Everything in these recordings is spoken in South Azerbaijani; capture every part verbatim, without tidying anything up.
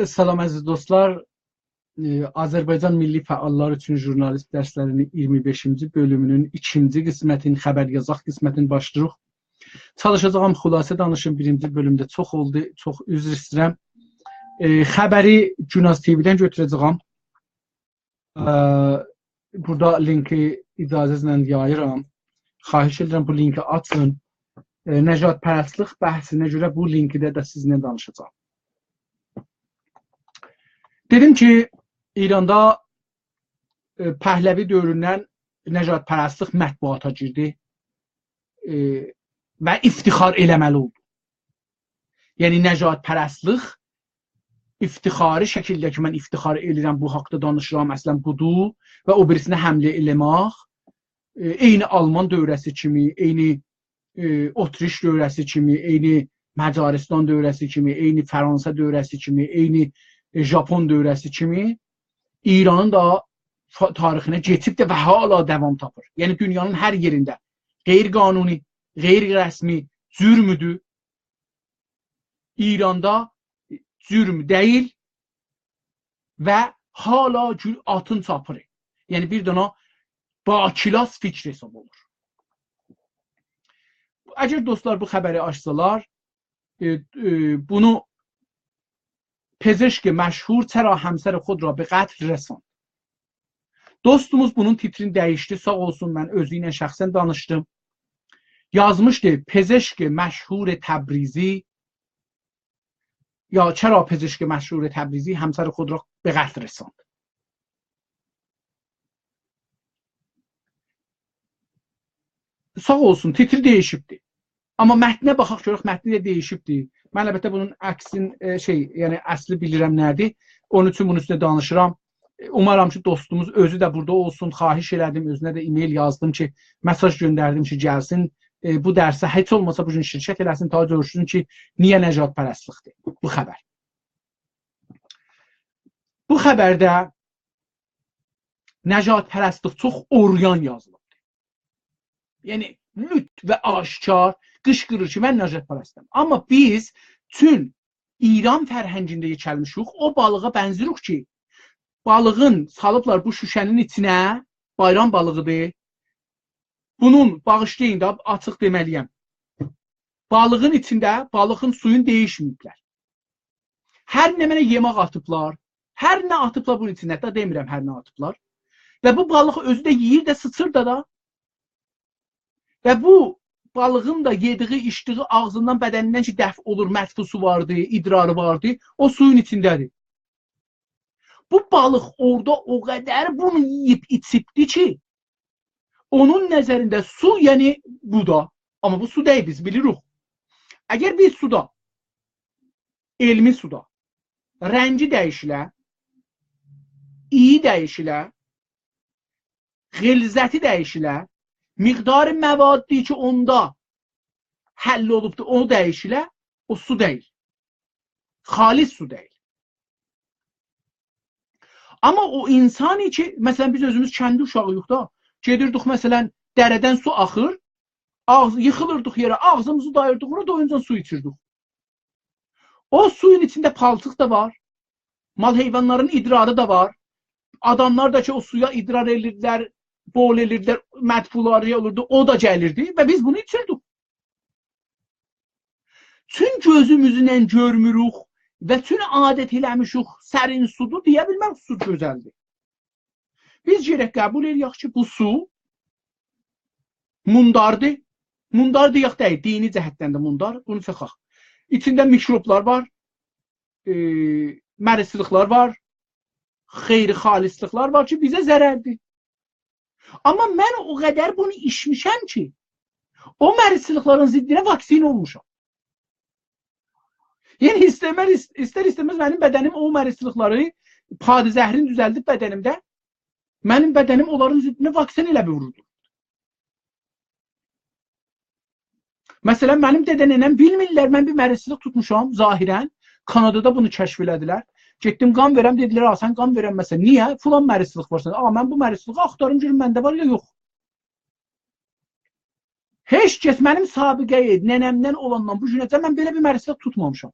سلام عزیز دوستلار. ائ، آذربایجان میللی فعاللار اوچون ژورنالیست درسلری‌نین اییرمی بئشینجی بؤلومونون ایکینجی قسمتین، خبر یازاق قسمتین باشلاییریق. چالیشاجاغام خلاصه دانیشیم. بیرینجی بؤلومده چوخ اولدو، چوخ عذر ایسته‌ییرم. ائ، خبری گوناز تی‌وی‌دن گؤتوره‌جه‌یم. ائ، بورادا لینکی اجازه‌نیزله یاییرام. خواهش ائدیرم، بو لینکی آچین. ائ، نژادپرستلیک بحثینه گؤره بو لینکده ده سیزینله دانیشاجاغام. دئدیم کی، ایراندا، ائ، پهلوی دؤوروندن نژادپرستلیک مطبوعاتا گیردی، ائ، و افتخار ائله‌مه‌لی اولدو. یعنی نژادپرستلیک افتخاری شکیلده کی، من افتخار ائله‌ییرم، بو حاقدا دانیشیرام، اصلاً بودور و او بیریسینه حمله ائله‌مک، ائ، عینی آلمان دؤوره‌سی کیمی، عینی، ائ، اتریش دؤوره‌سی کیمی، عینی مجارستان دؤوره‌سی کیمی، عینی فرانسه دؤوره‌سی کیمی، عینی، ائ، ژاپون دؤوره‌سی کیمی ایرانین دا فا-، تاریخینه کئچیبدیر و هله داوام تاپیر. یعنی دونیانین هر یئرینده غیر قانونی، غیر رسمی، جرمودور. ایراندا جرم دئییل و هله گول آتین چاپیری. یعنی بیر دنه باکلاس فیکر حساب اولونور. اگر دوستلار بو خبری آچسالار، ائ، ائ، بونو «پزشک مشهور چرا همسر خود را به قتل رساند؟» دوستوموز بونون تیترینی دییشدی، ساغ اولسون، من اؤزو ایله شخصاً دانیشدیم. یازمیشدی: «پزشک مشهور تبریزی»، یا «چرا پزشک مشهور تبریزی همسر خود را به قتل رساند؟» ساغ اولسون، تیتری دییشیبدی. آمما متنه باخاق گؤرک، متنی ده دییشیبدی. من البته بونون عکسین، ائ، شئی، یعنی اصلی بیلیرم نه‌دیر. اونون اوچون بونون اوستونده دانیشیرام. ائ، اومارام کی، دوستوموز اؤزو ده بورادا اولسون. خواهش ائله‌دیم، اؤزونه ده ایمیل یازدیم کی، مئساژ گؤندردیم کی، گلسین. ائ، بو درسه هئچ اولماسا بو گون شرکت ائله‌سین، تا گؤرسون کی، نییه نژادپرستلیکدیر بو خبر. بو خبرده نژادپرستلیک چوخ عریان یازیلیبدیر. یعنی، لوت و آشکار قیشقیریر کی، من نژادپرستم. آمما بیز چون ایران فرهنگینده یئکه‌لمیشیک، او بالیغا بنزیریک کی، بالیغین سالیبلار بو شوشه‌نین ایچینه، بایرام بالیغیدیر. بونون، باغیشلایین دا، آچیق دئمه‌لی‌یم. بالیغین ایچینده، بالیغین سویون دییشمه‌ییبلر. هر نمنه یئمک آتیبلار، هر نه آتیبلار بونون ایچینده، حتی دئمیرم هر نه آتیبلار. و بو بالیق اؤزو ده یئییر ده، سیچیر دا دا. و بو بالیغین دا یئدیگی، ایچدیگی، آغزیندان، بدنیندن کی، دفع اولور، مدفوعو واردی، ادراری واردی، او سویون ایچینده‌دیر. بو بالیق اورادا او قدر بونو یئییب ایچیبدی کی، اونون نظرینده سو، یعنی بو دا. آمما بو سو دئییل، بیز بیلیریک. اگر بیر سودا، علمی سودا، رنگی دییشیله، اییی دییشیله، غلظتی دییشیله، مقدار موادی کی، اوندا حل اولوبدور، او دییشیله، او سو دئییل. خالص سو دئییل. آمما او انسانی کی، مثلا، بیز اؤزوموز کندی اوشاغی‌ییق دا، گئدیردیک، مثلا، دره‌دن سو آخیر، آغز-، ییخیلیردیق یئره، آغزیمیزی داییردیق اورا، دویونجا سو ایچیردیک. او سویون ایچینده پالچیق دا وار، مال حیوانلارین ادراری دا وار، آداملار دا کی، او سویا ادرار ائلیردیلر، بول ائلیردیلر، مدفوعلاری اولوردو، او دا گلیردی و بیز بونو ایچیردیک. چون گؤزوموزله گؤرموروک و چون عادت ائله‌میشیک سرین سودور، دئیه بیلمریک سو گؤزلدیر. بیز گرک قبول ائله‌یک کی، بو سو مونداردیر. موندار دئیک دئییل، دینی جهتدن ده موندار، بونو چاخاق. ایچینده میکروبلار وار، ائ، مریضچیلیقلار وار، غیر خالصلیقلار وار کی، بیزه ضرردیر. آمما من او قدر بونو ایچمیشم کی، او مریضچیلیقلارین ضدینه واکسین اولموشام. یعنی، ایسته‌مر-، ایس-، ایستر-ایسته‌مز منیم بدنیم او مریضچیلیقلاری، پادزهرین دوزلدیب بدنیمده، منیم بدنیم اونلارین ضدینه واکسین ائله بیل ووروردو. مثلا، منیم دده ننه‌م بیلمیرلر، من بیر مریضچیلیق توتموشام ظاهرا. کانادادا بونو کشف ائله‌دیلر. گئتدیم قان وئرم، دئدیلر: «آ، سن قان وئرن، مثلا، نییه؟ فلان مریضچیلیق وار سنده.» آ، من بو مریضچیلیغی آختاریم، گؤروم منده وار یا یوخ. هئچ کس منیم سابقه‌ی ننه‌مدن اولاندان بو گونه‌جن من بئله بیر مریضچیلیق توتمامیشام.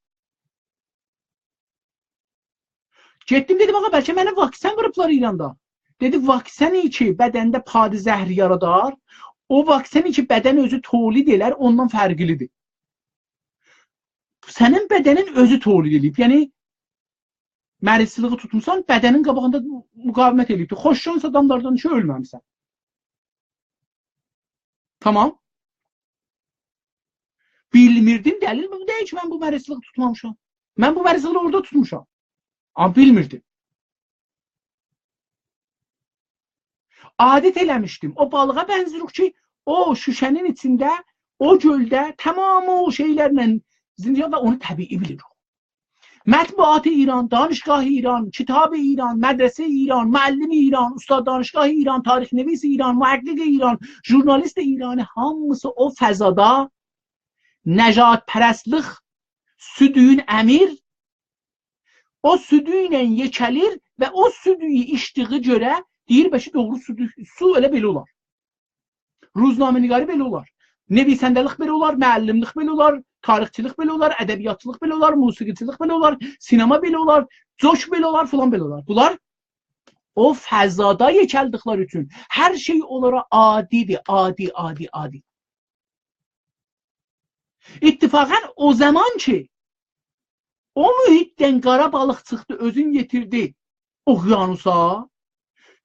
گئتدیم، دئدیم: «آغا، بلکه منه واکسن ووروبلار ایراندا.» دئدی: «واکسنی کی بدنده پادزهر یارادار، او واکسنی کی بدن اؤزو تولید ائلر، اوندان فرقلی‌دیر. سنین بدنین اؤزو تولید ائله‌ییب.» یعنی، مریضچیلیغی توتموسان، بدنین قاباغیندا مقاومت ائله‌ییب. خوشونسا آداملاردان شئی اؤلمه‌میسن. تامام. بیلمیردیم، دلیل بو دئییل کی، من بو مریضچیلیغی توتمامیشام. من بو مریضچیلیغی اورادا توتموشام. آمما بیلمیردیم. عادت ائله‌میشدیم. او بالیغا بنزیروخ کی، او شوشه‌نین ایچینده، او گؤلده، تمام او شئیلرله زندگی و اونو طبیعی بیلیریک. مطبوعات ایران، دانشگاه ایران، کتاب ایران، مدرسه ایران، معلم ایران، استاد دانشگاه ایران، تاریخ‌نویس ایران، محقق ایران، ژورنالیست ایرانی، هامیسی او فضادا نژادپرستلیک سودون امیر، او سودو ایله یئکه‌لیر و او سودو ایچدیگی گؤره دئییر: «بلکه دوغرو سودو، سو ائله بئله اولار. روزنامه‌نگاری بئله اولار. نویسنده‌لیک بئله اولار، معلم‌لیک بئله اولار، تاریخچیلیک بئله اولار، ادبیاتچیلیق بئله اولار، موسیقیچیلیک بئله اولار، سینما بئله اولار، جوک بئله اولار، فلان بئله اولار.» بونلار او فضادا یئکه‌لدیکلری اوچون هر شئی اونلارا عادی‌دیر، عادی، عادی، عادی. اتفاقاً او زامان کی، او محیطدن قارا بالیق چیخدی، اؤزون یئتیردی اقیانوسا،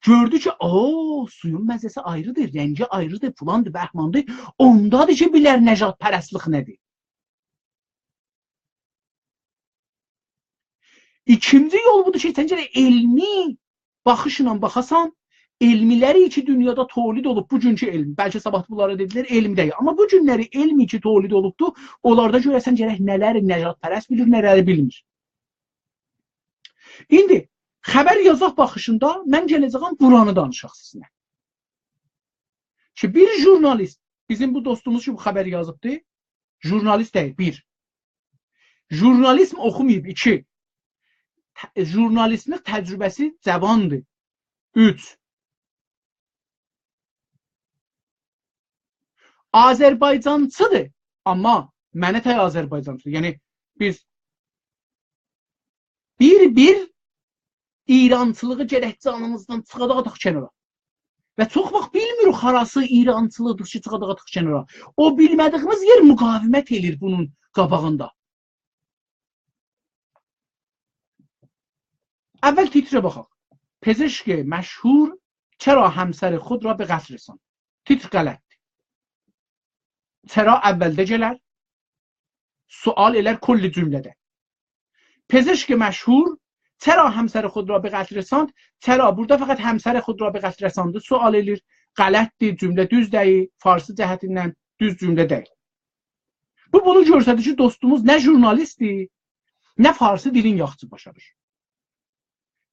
گؤردو کی، او، سویون مزه‌سی آیری‌دیر، رنگی آیری‌دیر، فلاندیر، بهماندیر. اوندادیر کی، بیلر نژادپرستلیک نه‌دیر. ایکینجی یول بودور کی، سن گرک علمی باخیشلا باخاسان، علملری کی دونیادا تولید اولوب، بوگونکو علم، بلکه صاباح بونلارا دئدیلر علم دئییل، آمما بو گونلری علم کی تولید اولوبدور، اونلاردا گؤره‌سن گرک نه‌لری نژادپرست بیلیر، نه‌لری بیلمیر. ایندی خبر یازاق باخیشیندا من گله‌جه‌یم بورانی دانیشاق سیزینله. کی بیر ژورنالیست، بیزیم بو دوستوموز کی بو خبری یازیبدی، ژورنالیست دئییل، بیر. ژورنالیسم اوخوماییب، ایکی. ت-، ژورنالیستلیک تجربه‌سی جاواندیر، اوچ. آذربایجانچی‌دیر، آمما منه تای آذربایجانچی‌دیر. یعنی، بیز بیر-بیر ایرانچیلیغی گرک جانیمیزدان چیخاداق آتاق کنارا. و چوخ واخت بیلمیریک هاراسی ایرانچیلیقدیر کی، چیخاداق آتاق کنارا. او بیلمه‌دیگیمیز یئر مقاومت ائله‌ییر بونون قاباغیندا. اول تیتره باخاق. پزشک مشهور چرا همسر خود را به قتل رساند؟ تیتر غلطدیر. چرا اولده گلر، سؤال ائلر کل جمله‌ده. پزشک مشهور چرا همسر خود را به قتل رساند؟ چرا بورادا فقط همسر خود را به قتل رساندی سؤال ائلیر. غلطدیر، جمله دوز دئییل، فارسی جهتیندن دوز جمله دئییل. بو بونو گؤستریر کی، دوستوموز نه ژورنالیستدیر، نه فارسی دیلین یاخشی باشاریر.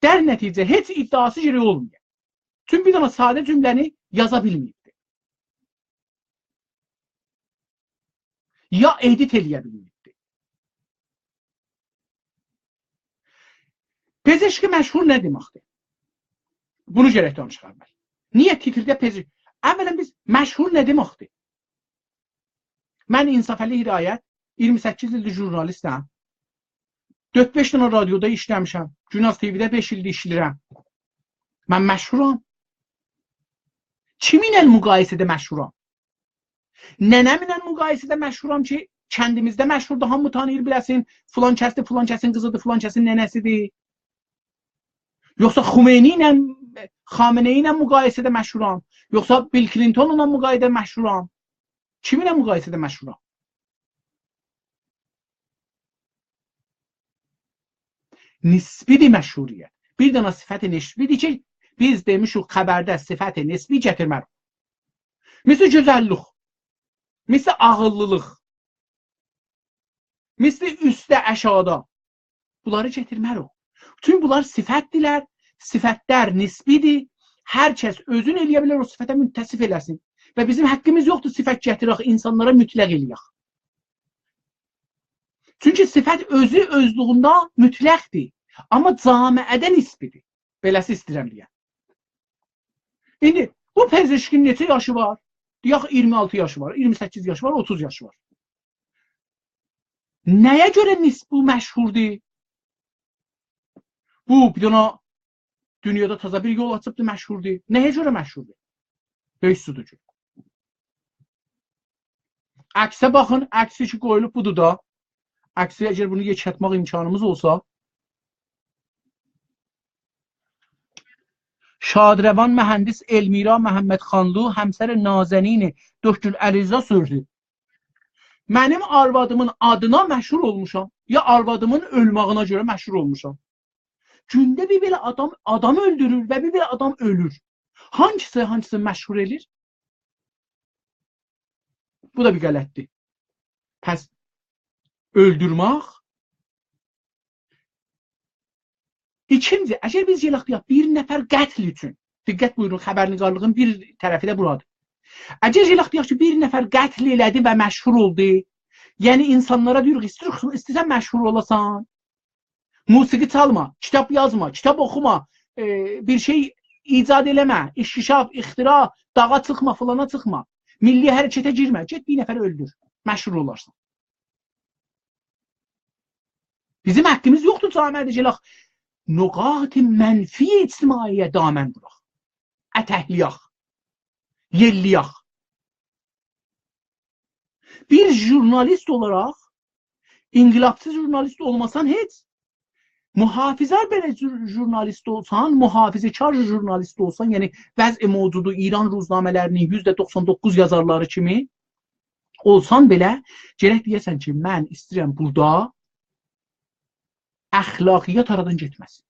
در نتیجه هئچ ادعاسی گرک اولمایا. چونکی بیر دنه ساده جمله‌نی یازا بیلمه‌ییبدی. یا ادیت ائله‌یه بیلمه‌ییبدی. پزشک مشهور نه دئمکدیر؟ بونو گرک دانیشاق اول. نییه تیترده پزشک؟ اولاً بیز مشهور نه دئمکدیر؟ من انصافعلی هدایت، اییرمی سککیز ایلدیر ژورنالیستم. دؤرد-بئش دنه رادیودا ایشله‌میشم. گوناز تی‌وی‌ده بئش ایلدیر ایشله‌ییرم. من مشهورام. کیمینله مقایسه‌ده مشهورام؟ ننه‌مله مقایسه‌ده مشهورام کی، کندیمیزده مشهوردور، هامی تانیییر بیله‌سین، فلان کسدیر، فلان کسین قیزیدیر، فلان کسین ننه‌سیدیر. یوخسا خمینی ایله، خامنه‌ای ایله مقایسه‌ده مشهورام؟ یوخسا بیل کلینتونلا مقایسه‌ده مشهورام؟ کیمینله مقایسه‌ده مشهورام؟ نسبی‌دیر مشهوریت. بیر دنه صفت نسبی‌دیر کی، بیز دئمیشیک، خبرده صفت نسبی گتیرمه‌ریک. مثل گؤزللیک، مثل عاغیللیلیق، مثل اوسته، آشاغیدا. بونلاری گتیرمه‌ریک. چونکی بونلار صفتدیرلر، صفتلر نسبی‌دیر. هر کس اؤزون ائله‌یه بیلر او صفته متصف ائله‌سین. و بیزیم حقیمیز یوخدور صفت گتیرک، اینسانلارا مطلق ائله‌یک. چونکی صفت اؤزو اؤزلویونده مطلقدیر، آمما جامعه‌ده نسبی‌دیر. بئله‌سی ایسته‌ییرم دئیم. ایندی بو پزشکین نئچه یاشی وار؟ دئیک، اییرمی آلتی یاشی وار، اییرمی سککیز یاشی وار، اوتوز یاشی وار. نه‌یه گؤره نسبی مشهوردور؟ بو، بیر دنه دونیادا تازا بیر یول آچیبدی، مشهوردور. نه‌یه گؤره مشهوردور؟ بئش سودو کی. عکسه باخین، عکسی کی قویولوب بودور دا. عکسی، اگر بونو یئکلتمک امکانیمیز اولسا. شادروان مهندس المیرا محمدخانلو، همسر نازنین دکتر علیرضا سورلو. منیم آروادیمین آدینا مشهور اولموشام، یا آروادیمین اؤلمه‌یینه گؤره مشهور اولموشام. گونده بیر بئله آدام، آدام اؤلدورور و بیر بئله آدام اؤلور. هانسیسی، هانسیسی مشهور ائله‌ییر؟ بو دا بیر غلطدیر. پس اؤلدورمک. ایکینجی، اگر بیز گلک دئیک، بیر نفر قتل اوچون، دقت بویورون، خبرنگارلیغین بیر طرفی ده بورادیر. اگر گلک دئیک کی، بیر نفر قتل ائله‌دی و مشهور اولدو، یعنی اینسانلارا دئییریک، ایسته‌ییر-، ایسته‌ییرسن مشهور اولاسان، موسیقی چالما، کیتاب یازما، کیتاب اوخوما، ائ، بیر شئی ایجاد ائله‌مه، انکشاف، اختراع، داغا چیخما، فلانا چیخما، میللی حرکته گیرمه، گئت بیر نفری اؤلدور، مشهور اولارسان. بیزیم حاققیمیز یوخدور جامعه‌ده گلک نقاط منفی اجتماعی‌یه دامن ووراق، اتکله‌یک، یئلله‌یک. بیر ژورنالیست اولاراق، انقلابچی ژورنالیست اولماسان هئچ، محافظه‌کار بئله ژور-، ژورنالیست اولسان، محافظه‌کار ژورنالیست اولسان، یعنی وضع موجودو ایران روزنامه‌لرینین یوزده دوخسان دوققوز یازارلاری کیمی اولسان بئله، گرک دئیه‌سن کی، من ایسته‌ییرم بورادا اخلاقیات آرادان گئتمه‌سین.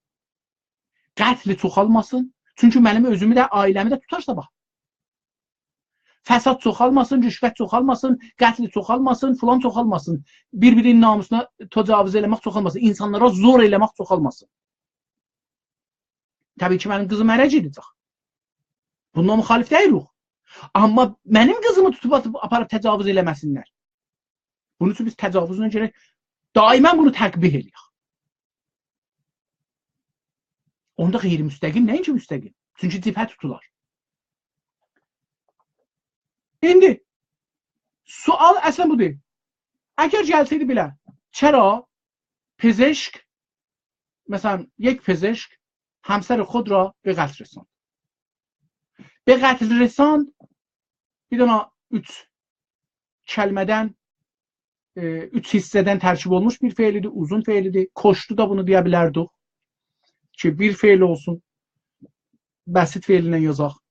قتل چوخالماسین. چونکی منیم اؤزومو ده، عائله‌می ده توتار صاباح. فساد چوخالماسین، رشوت چوخالماسین، قتل چوخالماسین، فلان چوخالماسین. بیر-بیرینین ناموسونا تجاوز ائله‌مک چوخالماسین، اینسانلارا زور ائله‌مک چوخالماسین. طبیعی کی، منیم قیزیم اره گئده‌جک. بونونلا مخالف دئییلیک. آمما منیم قیزیمی توتوب آتیب آپاریب تجاوز ائله‌مه‌سینلر. بونون اوچون بیز تجاوزله گرک دائما بونو تقبیح ائله‌یک. اوندا غیر مستقیم، نه اینکی مستقیم؟ چونکی جبهه توتولار. ایندی سؤال اصلا بودور. اگر گلسه‌یدی بئله، چرا پزشک، مثلا، یک پزشک همسر خود را به قتل رساند. به قتل رساند، بیر دنه اوچ کلمه‌دن، ائ، اوچ حیصه‌دن ترکیب اولموش بیر فعلیدیر، اوزون فعلیدیر. کشتو دا بونو دئیه بیلردیک کی، بیر فعل اولسون، بسیط فعلینن یازاق،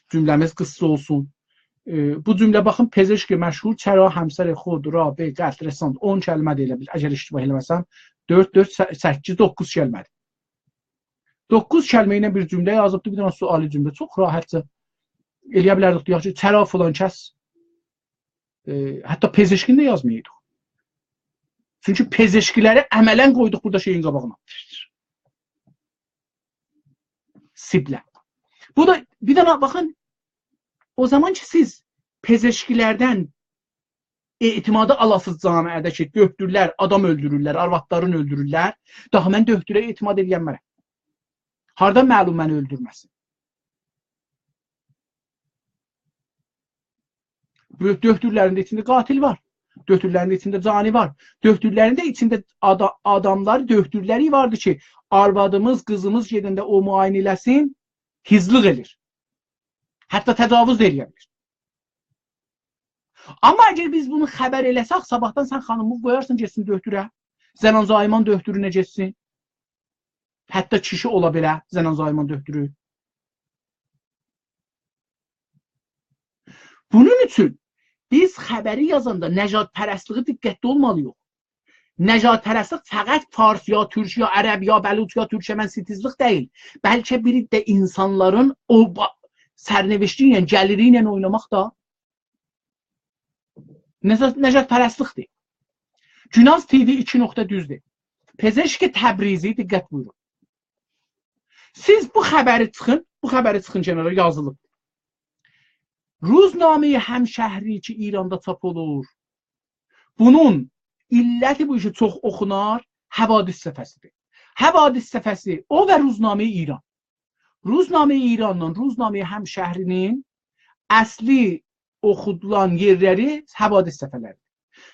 جمله‌میز قیسا اولسون. ائ، بو جمله، باخین، پزشک مشهور چرا همسر خود را به قتل رساند. اون کلمه‌دیر ائله بیل، اگر اشتباه ائله‌مه‌سم، دؤرد، دؤرد، سه-، سککیز، دوققوز کلمه‌دیر. دوققوز کلمه ایله بیر جمله یازیبدی، بیر دنه سؤالی جمله. چوخ راحتجا ائله‌یه بیلردیک، دئیک کی، چرا فلان کس، ائ، حتی پزشکینی ده یازمایایدیق. چونکی پزشکی‌لری عملا قویدوق بورادا شئیین قاباغینا. سیبله. بو دا بیر دنه، باخین، او زامان کی، سیز پزشکی‌لردن اعتمادی آلاسینیز جامعه‌ده کی، دؤکتورلر آدام اؤلدورورلر، آروادلارین اؤلدورورلر، داها من دؤکتوره اعتماد ائلیه‌نمرم. هاردان معلوم منی اؤلدورمه‌سین؟ بؤیوک دؤکتورلرین ده ایچینده قاتل وار. دؤکتورلرین ده ایچینده جانی وار. دؤکتورلرین ده ایچینده آدا-، آداملار، دؤکتورلری واردی کی، آروادیمیز، قیزیمیز گئدنده او معاینه ائله‌سین، هیزلیق ائله‌ییر. حتی تجاوز دا ائلیه بیلیر. آمما اگر بیز بونو خبر ائله‌سک، صاباحدان سن خانیمی قویارسان گئتسین دؤکتوره، زنان زایمان دؤکتورونه گئتسین. حتی کیشی اولا بیله، زنان زایمان دؤکتورو. بونون اوچون بیز خبری یازاندا نژادپرستلیگی دقتده اولمالی‌ییق. نژادپرستلیک فقط فارس یا تورک یا عرب یا بلوچ یا تورکمن ستیزلیک دئییل. بلکه بیر ده اینسانلارین او با-، سرنوشتی ایله، گلیری ایله اویناماق دا نژاد-، نژادپرستلیکدیر. گوناز تی‌وی ایکی نقطه دوزدور. پزشک تبریزی، دقت بویورون. سیز بو خبری چیخین، بو خبری چیخین کنارا، یازیلیب. روزنامه‌ی همشهری کی، ایراندا چاپ اولور، بونون علتی بو کی، چوخ اوخونار، حوادث صفحه‌سیدیر. حوادث صفحه‌سی، او و روزنامه‌ی ایران. روزنامه‌ی ایرانلا روزنامه‌ی همشهری‌نین اصلی اوخودولان یئرلری حوادث صفحه‌لریدیر.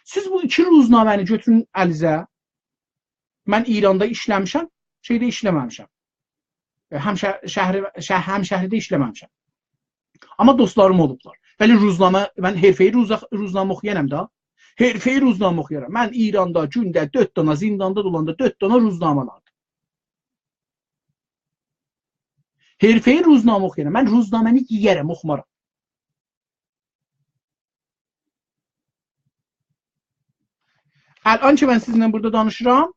سیز بو ایکی روزنامه‌نی گؤتورون الینیزه. من ایراندا ایشله‌میشم. شئیده ایشله‌مه‌میشم. ائ، همشه-، شهر-، شه-، همشهری‌ده ایشله‌مه‌میشم. آمما دوستلاریم اولوبلار. بلی، روزنامه، من حرفه‌ای روزا-، روزنامه اوخویانام دا. حرفه‌ای روزنامه اوخویارام. من ایراندا گونده دؤرد دانا، زینداندا دا اولاندا دؤرد دانا روزنامه آلاردیم. حرفه‌ای روزنامه اوخویارام. من روزنامه‌نی یئیه‌رم، اوخومارام. الان کی من سیزینله بورادا دانیشیرام،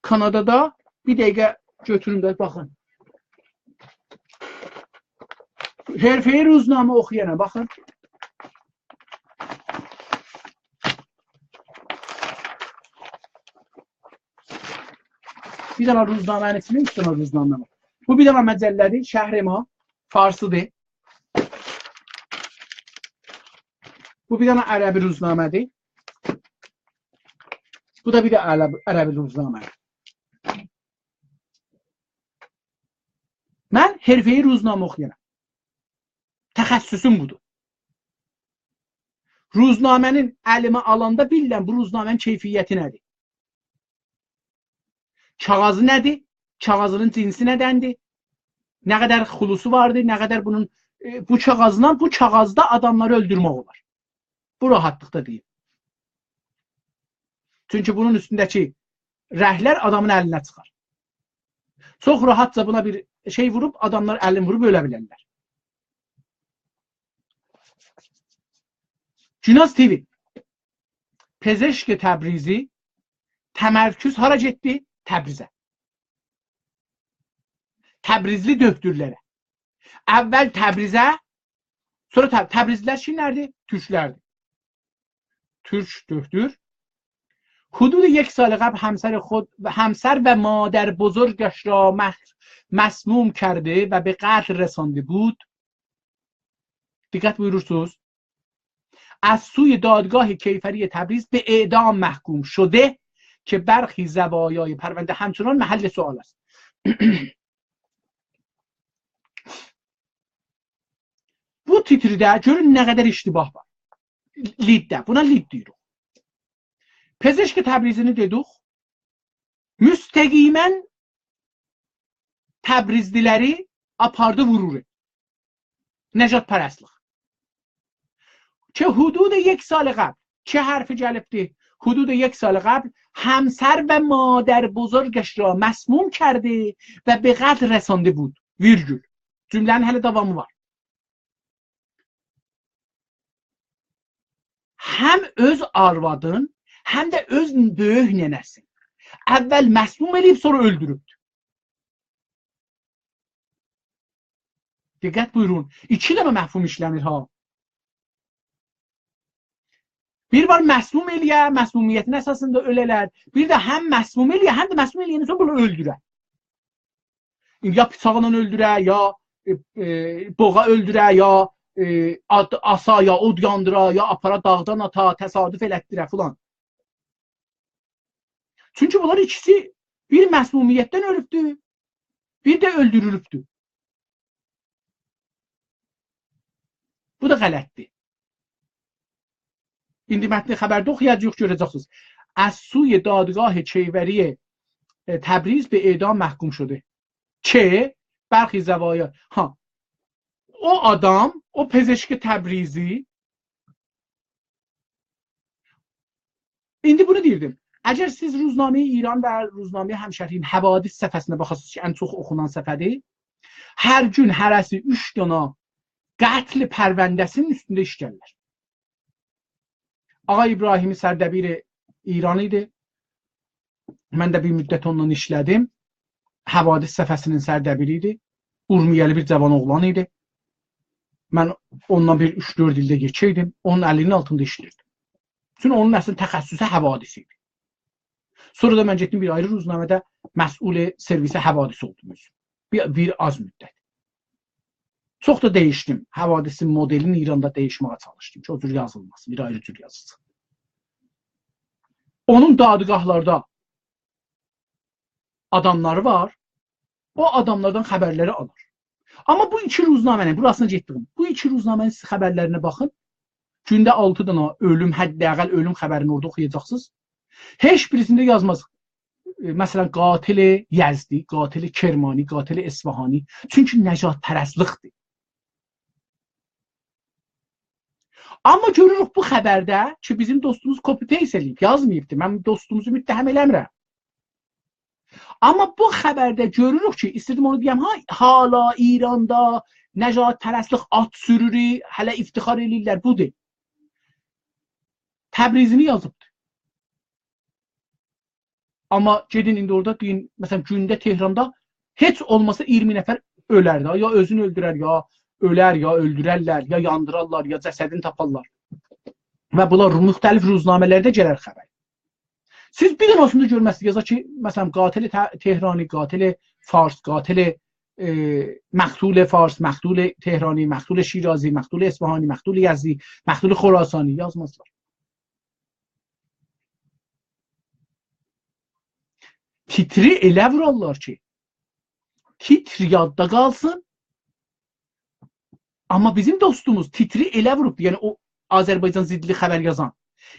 کانادادا، بیر دقیقه گؤتوروم ده، باخین. حرفه‌ای روزنامه اوخویانام، باخین. بیر دنه روزنامه‌نین ایچینده اوچ دنه روزنامه وار. بو بیر دنه مجله‌دیر، شهر ما، فارسی‌دیر. بو بیر دنه عربی روزنامه‌دیر. بو دا بیر ده عرب-، عربی روزنامه. من حرفه‌ای روزنامه اوخویارام. تخصصوم بودور. روزنامه‌نین الیمه آلاندا بیلیرم بو روزنامه‌نین کیفیتی نه‌دیر. کاغیذی نه‌دیر؟ کاغیذینین جنسی نه‌دندیر؟ نه قدر خلوصو واردیر؟ نه قدر بونون، ائ، بو کاغیذلا، بو کاغیذدا آداملاری اؤلدورمک اولار. بو راحتلیقدا دئییم. چونکی بونون اوستونده‌کی رنگلر آدامین الینه چیخار. چوخ راحتجا بونا بیر شئی ووروب، آداملار الین ووروب اؤله بیلرلر. گوناز تی‌وی. پزشک تبریزی، تمرکز هارا گئتدی؟ تبریزه. تبریزلی دؤکتورلره. اول تبریزه، سونرا تب-، تبریزلی‌لر کیملردیر؟ تورکلردیر. تورک دؤکتور. حدود یک سال قبل همسر خود، همسر و مادر بزرگش را مح-، مسموم کرده و به قتل رسانده بود. دقت بویورورسونوز. از سوی دادگاه کیفری تبریز به اعدام محکوم شده که برخی زوایای پرونده همچنان محل سوال است. بو تیترده گؤرون نه قدر اشتباه وار. لیدده. بونا لید دئییریک. پزشک تبریزینی دئدیک. مستقیماً تبریزلی‌لری آپاردی وورور. نژادپرستلیک. که حدود یک سال قبل، که حرفی گلیبدی، حدود یک سال قبل همسر و مادر بزرگش را مسموم کرده و به قتل رسانده بود. ویرگول. جمله‌نین هله داوامی وار. هم اؤز آروادین، هم ده اؤز بؤیوک ننه‌سین اول مسموم ائله‌ییب، سونرا اؤلدوروبدور. دقت بویورون، ایکی دنه مفهوم ایشله‌نیر ها. بیر وار مسموم ائله‌یه، مسمومیتین اساسیندا اؤله‌لر. بیر ده هم مسموم ائله‌یه، هم ده مسموم ائله‌یندن سونرا بونو اؤلدوره. یا بیچاقلا اؤلدوره، یا، ائ، ائ، بوغا اؤلدوره، یا، ائ، آد-، آسا، یا اود یاندیرا، یا آپارا داغدان آتا، تصادف ائلتدیره فلان. چونکی بونلار ایکیسی بیر مسمومیتدن اؤلوبدور، بیر ده اؤلدورولوبدور. بو دا غلطدیر. ایندی متن خبرده اوخویاجاغیق، گؤره‌جکسینیز. از سوی دادگاه کیفری، ائ، تبریز به اعدام محکوم شده که برخی زوایا، ها، او آدام، او پزشک تبریزی، ایندی بونو دئییردیم. اگر سیز روزنامه‌ی ایران و روزنامه‌ی همشهری‌نین حوادث صفحه‌سینه باخاسینیز کی، ان چوخ اوخونان صفحه‌دیر، هر گون هره‌سی اوچ دانا قتل پرونده‌سینین اوستونده ایش گلیرلر. آقای ابراهیمی سردبیر ایران ایدی. من ده بیر مدت اوننان ایشله‌دیم. حوادث صفحه‌سینین سردبیری ایدی. اورمیه‌لی بیر جاوان اوغلان ایدی. من اوننان بیر اوچ-دؤرد ایل ده یئکه ایدیم. اونون الی‌نین آلتیندا ایشله‌ییردیم. چونکی اونون اصلینده تخصصو حوادث ایدی. سونرا دا من گئتدیم بیر آیری روزنامه‌ده مسئول سرویس حوادث اولدوم اؤزوم. بیر، بیر آز مدت. چوخ دا دییشدیم. حوادثین مدلینی ایراندا دییشمه‌یه چالیشدیم کی، او جور یازیلماسین، بیر آیری جور یازیلسین. اونون دادگاهلاردا آداملاری وار، او آداملاردان خبرلری آلیر. آمما بو ایکی روزنامه‌نین، بوراسینا گئتدیم، بو ایکی روزنامه‌نین سیز خبرلرینه باخین، گونده آلتی دانا اؤلوم، حداقل اؤلوم خبرینی اورادا اوخویاجاقسینیز. هئچ بیریسینده یازماز ائ، مثلا، قاتل یزدی، قاتل کرمانی، قاتل اصفهانی. چونکی نژادپرستلیکدیر. آمما گؤروروک بو خبرده کی، بیزیم دوستوموز copy-paste ائله‌ییب، یازماییبدی. من دوستوموزو متهم ائله‌میرم. آمما بو خبرده گؤروروک کی، ایسته‌دیم اونو دئیم، ها، حالا ایراندا نژادپرستلیک، آت سورورو، هله افتخار ائله‌ییرلر، بودور. تبریزینی یازیبدی. آمما گئدین ایندی اورادا دئیین، مثلا، گونده تهراندا هئچ اولماسا اییرمی نفر اؤلر ده، یا اؤزونو اؤلدورر، یا اؤلر، یا اؤلدوررلر، یا یاندیرارلار، یا جسدینی تاپارلار. و بونلار رو-، مختلف روزنامه‌لرده گلر خبر. سیز بیر دنه‌سینی ده گؤرمزسینیز، یازا کی، مثلا، قاتل ته-، تهرانی، قاتل فارس، قاتل، ائ، مقتول فارس، مقتول تهرانی، مقتول شیرازی، مقتول اصفهانی، مقتول یزدی، مقتول خراسانی، یازمازلار. تیتری ائله وورارلار کی، تیتر یاددا قالسین. آمما بیزیم دوستوموز تیتری ائله ووروبدو، یعنی او آذربایجان ضدلی خبر یازان،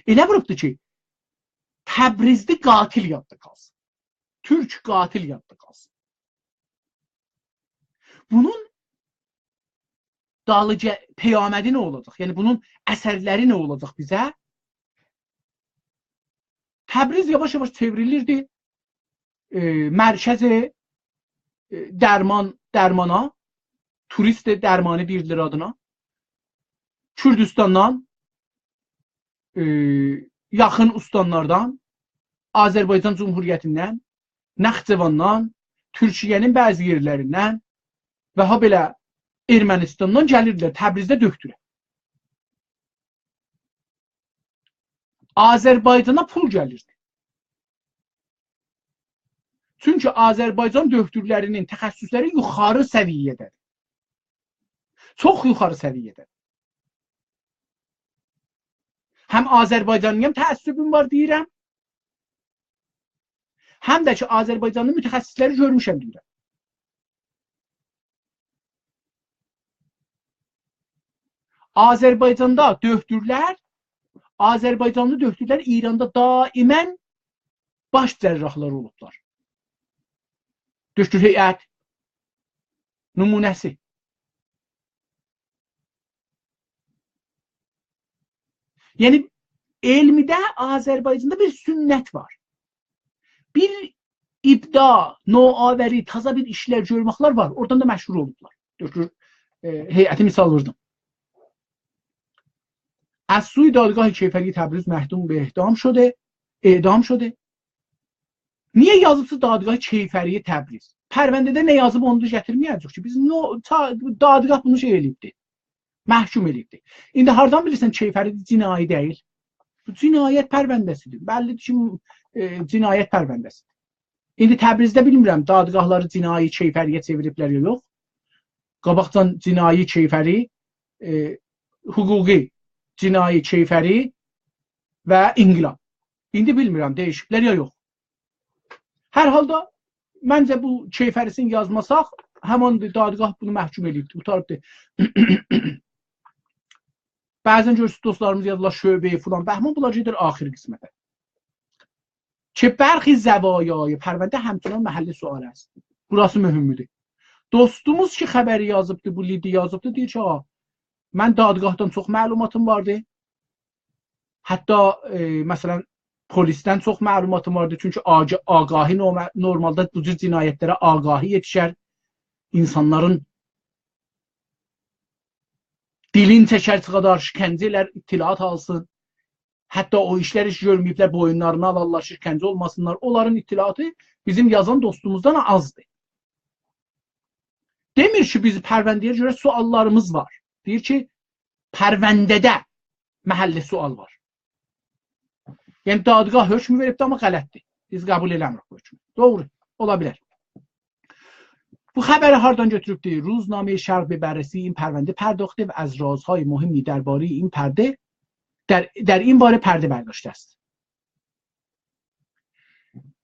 ائله ووروبدو کی، تبریزلی قاتل یاددا قالسین. تورک قاتل یاددا قالسین. بونون دالیجا پیامدی نه اولاجاق؟ یعنی بونون اثرلری نه اولاجاق بیزه؟ تبریز یاواش-یاواش چئوریلیردی، ائ، مرکز، ائ، درمان، درمانا، توریست درمانی دئییرلر آدینا. کوردوستاندان، ائ، یاخین اوستانلاردان، آذربایجان جمهوریتیندن، نخجواندان، تورکیه‌نین بعضی یئرلریندن و هابئله ارمنیستاندان گلیردیلر تبریزده دؤکتوره. آذربایجانا پول گلیردی. چونکی آذربایجان دؤکتورلری‌نین تخصصلری یوخاری سویه‌ده‌دیر. چوخ یوخاری سویه‌ده‌دیر. هم آذربایجانلی‌یام، تعصبوم وار دئییرم، هم ده کی، آذربایجانلی متخصصلری گؤرموشم دئییرم. آذربایجاندا دؤکتورلر، آذربایجانلی دؤکتورلر ایراندا دائماً باش جراحلاری اولوبلار. دؤکتور هیئت نمونه‌سی. یعنی، علمده آذربایجاندا بیر سنت وار. بیر ابداع، نوآوری، تازا بیر ایشلر گؤرمکلر وار. اورادان دا مشهور اولوبلار. دؤکتور، ائ، هیئتی مثال ووردوم. از سوی دادگاه کیفری تبریز محکوم به اعدام شده، اعدام شده. نییه یازیبسیز دادگاه کیفری تبریز؟ پرونده‌ده نه یازیب، اونو دا گتیرمه‌یه‌جک کی. بیز نو-، تا-، دادگاه بونو شئی ائله‌ییبدی. محکوم ائله‌ییبدی. ایندی هاردان بیلیرسن کیفری جنایی دئییل؟ بو جنایت پرونده‌سی‌دیر. بللی‌دیر کی، ائ، جنایت پرونده‌سی‌دیر. ایندی تبریزده بیلمیرم، دادگاهلاری جنایی کیفری‌یه چئویریبلر یا یوخ. قاباقجان جنایی کیفری، ائ، حقوقی جنایی کیفری و انقلاب. ایندی بیلمیرم، دییشیبلر یا یوخ. هر حالدا، منجه بو کیفری‌سینی یازماساق، همان دادگاه بونو محکوم ائله‌ییبدی، قوتاریبدی. بعضا گؤرورسونوز، دوستلاریمیز یازیرلار شعبه فلان بهمان، بونلار گئدیر آخر قسمته. که برخی زوایای پرونده همچنان محل سؤال است. بوراسی مهمدور. دوستوموز کی، خبری یازیبدی، بو لیدی یازیبدی، دئییر کی، «آ، من دادگاهدان چوخ معلوماتیم واردی. حتی، ائ، مثلا، پلیسدن چوخ معلوماتیم واردی. چونکی آگا-، آگاهی نورما-، نورمالدا بو جور جنایتلره آگاهی یئتیشر. اینسانلارین دیلین چکر، چیخادار، شکنجه ائلر، اطلاعات آلسین. حتی او ایشلر هئچ گؤرمه‌ییبلر، بویونلارینا آلارلار، شکنجه اولماسینلار. اونلارین اطلاعاتی بیزیم یازان دوستوموزدان آزدیر.» دئمیر کی، بیز پرونده‌یه گؤره سؤاللاریمیز وار. دئییر کی، پرونده‌ده محل سؤال وار. یعنی، دادگاه حکم وئریبدی، آمما غلطدیر. بیز قبول ائله‌میریک بو حکمو. دوغرو، اولا بیلر. بو خبری هاردان گؤتوروبدور؟ روزنامهٔ شرق به بررسی این پرونده پرداخته و از رازهای مهمی دربارهٔ این پرده در، در این باره پرده برداشته است.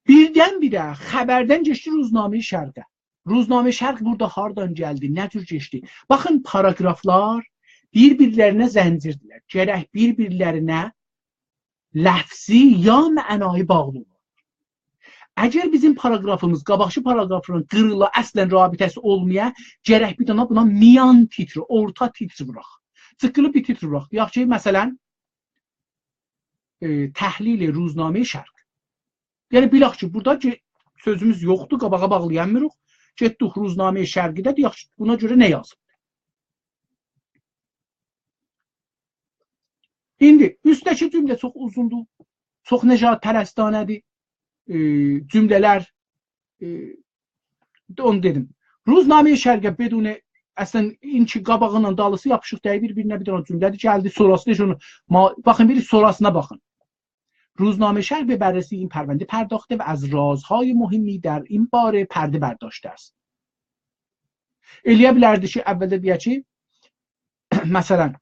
بیردن-بیره خبردن کئچدی روزنامهٔ شرقه. روزنامهٔ شرق بورادا هاردان گلدی، نه جور کئچدی؟ باخین، پاراگرافلار بیر-بیرلرینه زنجیردیلر. گرک بیر-بیرلرینه لفظی یا معنایی باغلی اولالار. اگر بیزیم پاراگرافیمیز قاباقکی پاراگرافلا قیریلا، اصلا رابطه‌سی اولمایا، گرک بیر دنه بونا میان تیتر، اورتا تیتر ووراق. جیققیلی بیر تیتر ووراق. دئیک کی، مثلا، ائ، تحلیل روزنامهٔ شرق. یعنی، بیلک کی، بورادا کی، سؤزوموز یوخدور، قاباغا باغلایامیریق. گئتدیک روزنامهٔ شرقی‌ده، دئیک کی، بونا گؤره نه یازیب؟ ایندی اوستده‌کی جمله چوخ اوزوندور، چوخ نژادپرستانه‌دیر. ائ، جمله‌لر، ائ، اونو دئدیم. روزنامهٔ شرق بدون، اصلا، این کی، قاباغینان دالیسی یاپیشیق دئییل، بیر-بیرینه بیر دنه جمله‌دیر، گلدی، سونراسی دا هئچ اونو، ما-، باخین، بیر سونراسینا باخین. روزنامهٔ شرق به بررسی این پرونده پرداخته و از رازهای مهمی در این باره پرده برداشته است. ائلیه بیلردی کی، اولده دئیه کی، مثلا،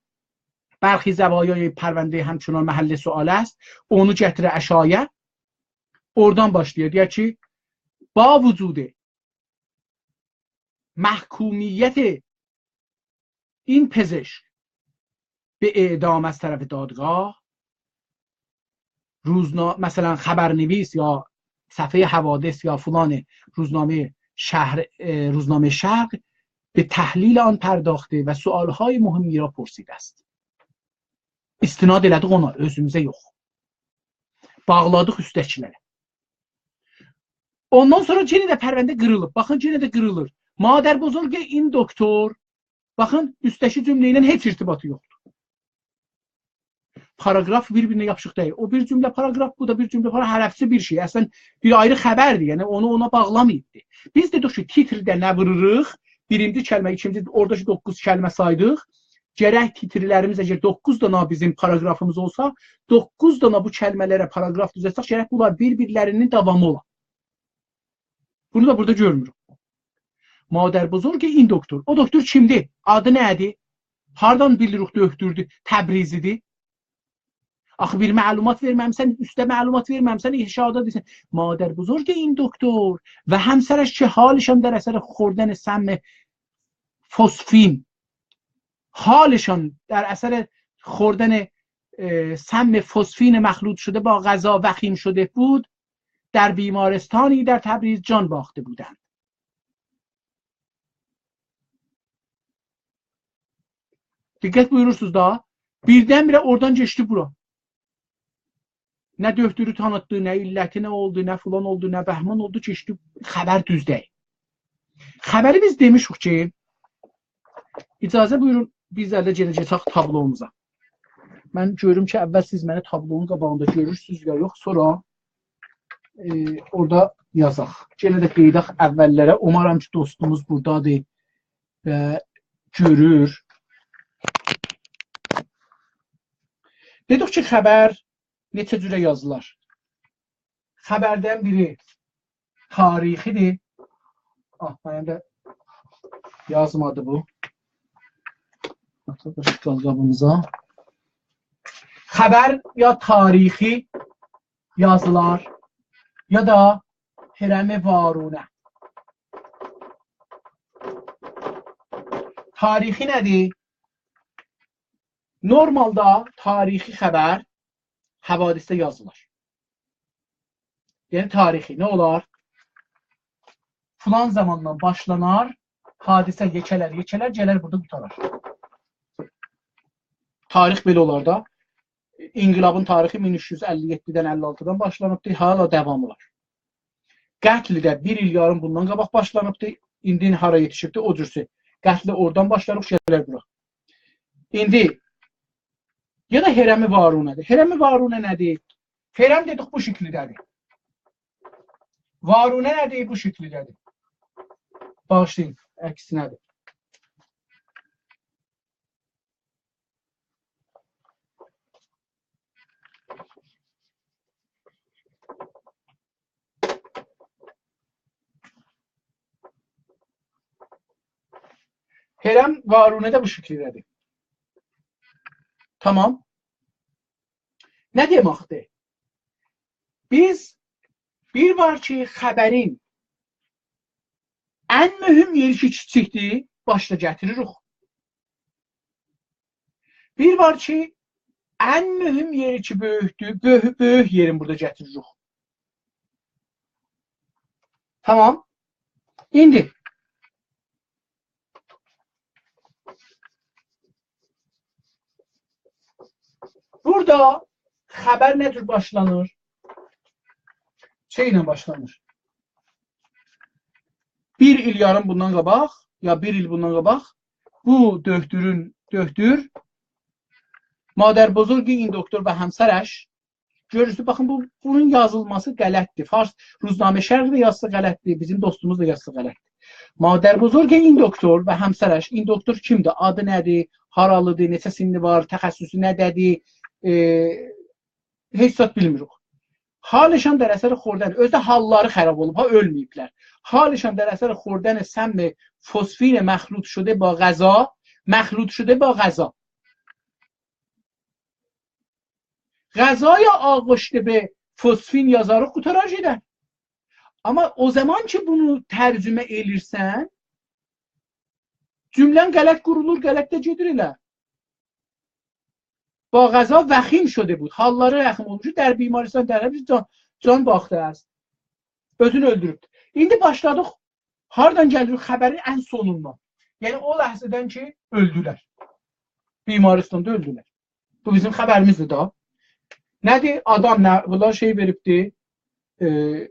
برخی زوایای پرونده همچنان محل سؤال است، اونو گتیره آشاغییا، اورادان باشلاییر. دئیه کی، با وجود محکومیت این پزشک به اعدام از طرف دادگاه، روزنا-، مثلا، خبرنویس یا صفحهٔ حوادث یا فلان روزنامهٔ شهر، ائ، روزنامهٔ شرق به تحلیل آن پرداخته و سؤال‌های مهمی را پرسیده است. استناد ائله‌دیک اونا، اؤزوموزه یوخ. باغلادیق اوستده‌کی‌لره. اوندان سونرا یئنه ده پرونده قیریلیب. باخین، یئنه ده قیریلیر. مادربزرگ این دکتر، باخین، اوستده‌کی جمله ایله هئچ ارتباطی یوخدور. پاراگراف بیر-بیرینه یاپیشیق دئییل. او بیر جمله پاراگراف، بو دا بیر جمله پاراگراف. هر هفته بیر شئی. اصلا، بیر آیری خبردیر. یعنی، اونو اونا باغلاماییبدیر. بیز دئدیک کی، تیترده نه ووروروق؟ بیرینجی کلمه، ایکینجی، اورادا کی، دوققوز کلمه سایدیق. گرک تیترلریمیز، اگر دوققوز دانا بیزیم پاراگرافیمیز اولسا، دوققوز دانا بو کلمه‌لره پاراگراف دوزلتسک، گرک بونلار بیر-بیرلرینین داوامی اولا. بونو دا بورادا گؤرموروک. مادربزرگ این دکتر. او دکتر کیمدیر؟ آدی نه‌دیر؟ هاردان بیلیریک دؤکتوردور؟ تبریزی‌دیر. آخی بیر معلومات وئرمه‌میسن، اوسته معلومات وئرمه‌میسن، آشاغیدا دئییرسن: «مادربزرگ این دکتر و همسرش که حالشان در اثر خوردن سم فسفین، حالشان در اثر خوردن، اه، سم فسفین مخلوط شده با غذا وخیم شده بود، در بیمارستانی در تبریز جان باخته بودند.» دقت بویورورسونوز دا، بیردن-بیره اورادان کئچدی بورا. نه دؤکتورو تانیتدی، نه علتی نه اولدو، نه فلان اولدو، نه بهمان اولدو، کئچدی. خبر دوز دئییل. خبری بیز دئمیشیک کی، اجازه بویورون، بیز ده گئده‌جک تابلوموزا. من گؤروم کی، اول سیز منی تابلونون قاباغیندا گؤرورسونوز یا یوخ، سونرا، ائ، اورادا یازاق. یئنه ده قاییداق اوللره. اومارام کی، دوستوموز بورادادیر و گؤرور. دئدیک کی، خبر نئچه جوره یازیلار. خبردن بیری تاریخی‌دیر. آه، منیم ده یازمادی بو. آتیلمیش قابیمیزا. خبر یا تاریخی یازیلار، یا دا هرم وارونه. تاریخی نه‌دیر؟ نورمالدا تاریخی خبر حوادثده یازیلار. یعنی تاریخی نه اولار؟ فلان زاماندان باشلانار، حادثه یئکه‌لر، یئکه‌لر، گلر بورادا قوتارار. تاریخ بئله اولار دا. انقلابین تاریخی مین اوچ یوز اللی یئددیدن، اللی آلتیدان باشلانیبدی، هله داوام اولار. قتل ده بیر ایل یاریم بوندان قاباق باشلانیبدی، ایندی هارا یئتیشیبدی، او جورسو. قتل اورادان باشلاییریق، گلر بورا. ایندی یا دا هرم وارونه‌دیر. هرم وارونه نه‌دیر؟ هرم دئدیک، بو شکیلده‌دیر. وارونه نه‌دیر؟ بو شکیلده‌دیر. باغیشلایین، عکسینه‌دیر. هرم وارونه ده بو شکیلده‌دیر. تامام. نه دئمکدیر؟ بیز بیر وار کی، خبرین ان مهم یئری کی، کیچیکدیر، باشدا گتیریریک. بیر وار کی، ان مهم یئری کی، بؤیوکدور، بؤیوک، بؤیوک یئرین بورادا گتیریریک. تامام. ایندی بورادا خبر نه جور باشلانیر؟ شئی ایله باشلانیر. بیر ایل یاریم بوندان قاباق، یا بیر ایل بوندان قاباق بو دؤکتورون، دؤکتور، مادربزرگ این دکتر و همسرش، گؤرورسونوز، باخین، بو، بونون یازیلماسی غلطدیر. فارس روزنامه شرق ده یازسا غلطدیر، بیزیم دوستوموز دا یازسا غلطدیر. مادربزرگ این دکتر و همسرش، این دکتر کیمدیر؟ آدی نه‌دیر؟ هارالیدیر؟ نئچه سنّی وار؟ تخصصو نه‌ده‌دیر؟ ائ، هئچ زاد بیلمیریک. حالشان در اثر خوردن، اؤزو ده حاللاری خراب اولوب ها، اؤلمه‌ییبلر. حالشان در اثر خوردن سم فسفین مخلوط شده با غذا، مخلوط شده با غذا. غذای آغشته به فسفین یازاریق، قوتارار گئدر. آمما او زامان کی بونو ترجمه ائلیرسن، جمله‌ن غلط قورولور، غلط ده گئدیر ائله. با غذا وخیم شده بود. حاللاری وخیم اولموش، در بیمارستان در حبس جان، جان باخته است. اؤزونو اؤلدوروبدور. ایندی باشلادیق. هاردان گلیر خبرین ان سونوندان؟ یعنی او لحظه‌دن کی اؤلدولر. بیمارستاندا اؤلدولر. بو بیزیم خبریمیزدیر دا. نه‌دیر؟ آدام نه، بونلار شئی وئریبدی، ائ،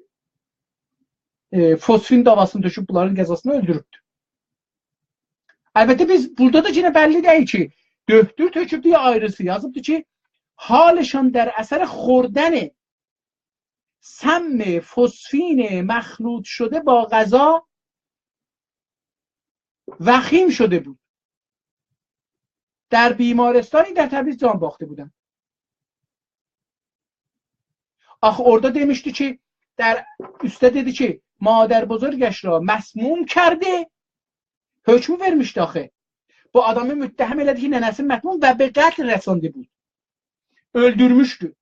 ائ، فسفین داواسینی تؤکوب بونلارین غذاسینا، اؤلدوروبدور. البته بیز بورادا دا یئنه بللی دئییل کی دؤکتور تؤکوبدور یا آیریسی. یازیبدیر کی حالشان در اثر خوردن سم فسفین مخلوط شده با غذا وخیم شده بود. در بیمارستانی در تبریز جان باخته بودند. آخی اورادا دئمیشدی کی، در، اوسته دئدی کی مادربزرگش را مسموم کرده، حکم وئرمیشدی آخی. بو آدامی متهم ائله‌دی کی ننه‌سینی مسموم و به قتل رسانده بود. اؤلدورموشدو.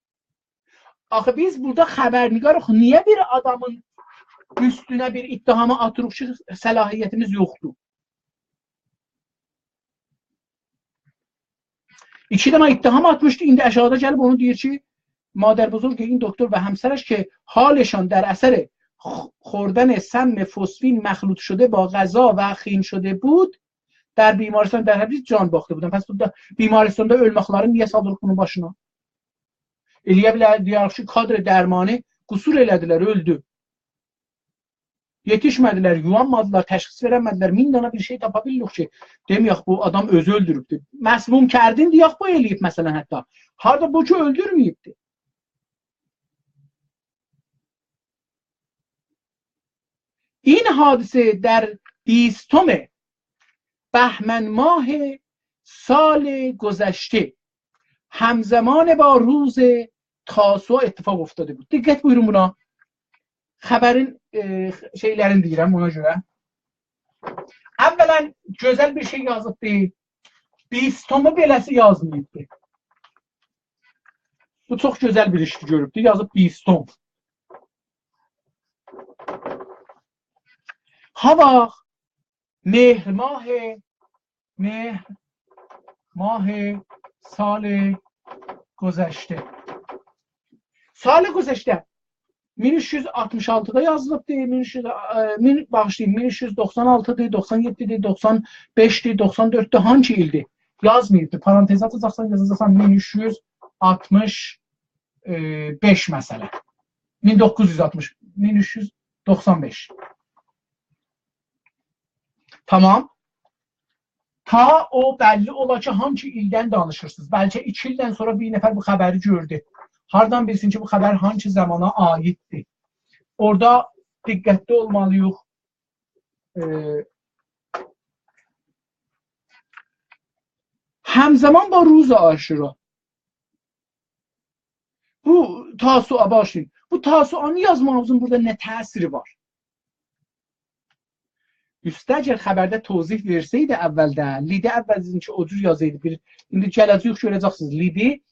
آخی بیز بورادا خبرنگاریق، نییه بیر آدامین اوستونه بیر اتهامی آتیریق کی صلاحیتیمیز یوخدور؟ ایکی دنه اتهام آتمیشدی، ایندی آشاغیدا گلیب اونو دئییر کی مادربزرگ این دکتر و همسرش که حالشان در اثر خ-، خوردن سم فسفین مخلوط شده با غذا وخیم شده بود، در بیمارستان در حبس جان باخته بودند. پس بورادا بیمارستاندا اؤلمکلرین نییه سالیریق بونون باشینا؟ ائلیه بیلر دئیک کی کادر درمانی قصور ائله‌دیلر، اؤلدو. یئتیشمه‌دیلر، یووانمادیلار، تشخیص وئرنمه‌دیلر. مین دانا بیر شئی تاپا بیلیریک کی دئمه‌یک بو آدام اؤزو اؤلدوروبدور. مسموم کردین دئیک بو ائله‌ییب، مثلا، حتی. هاردا بو کی اؤلدورمه‌ییبدی. این حادثه در بیستم بهمن ماه سال گذشته همزمان با روز تاسوعا اتفاق افتاده بود. دقت بویورون بونا. خبرین، ائ، شئیلرینی دئییرم اونا گؤره. اولا، گؤزل بیر شئی یازیبدی. بیستمی بئله‌سی یازماییبدی. بو چوخ گؤزل بیر ایشدی گؤروبدو. یازیب بیستم. هاواخت مهر ماه، مهر ماه سال گذشته. سال گذشته. مین اوچ یوز آلتمیش آلتیدا یازیلیبدیر، مین اوچ یوز، ائ، مین، باغیشلایین، مین اوچ یوز دوخسان آلتیدیر، دوخسان یئددیدیر، دوخسان بئشدیر، دوخسان دؤرددور، هانسی ایلدیر؟ یازماییبدیر. پارانتز آچاجاقسان، یازاجاقسان مین اوچ یوز آلتمیش بئش، مثلا. مین دوققوز یوز آلتمیش، مین اوچ یوز دوخسان بئش. تامام. تا او بللی اولا کی هانسی ایلدن دانیشیرسینیز. بلکه ایکی ایلدن سونرا بیر نفر بو خبری گؤردو. هاردان بیلسین کی بو خبر هانسی زامانا عایددیر؟ اورادا دقتلی اولمالیییق. ائ، همزمان با روز عاشورا. بو تاسوعا، باغیشلایین. بو تاسوعانی یازماغیمیزین بورادا نه تأثیری وار؟ اوسته اگر خبرده توضیح وئرسه‌یدی اولده، لیدی اول کی او جور یازایدی، بیر، ایندی گله‌جه‌ییک گؤره‌جکسینیز لیدی.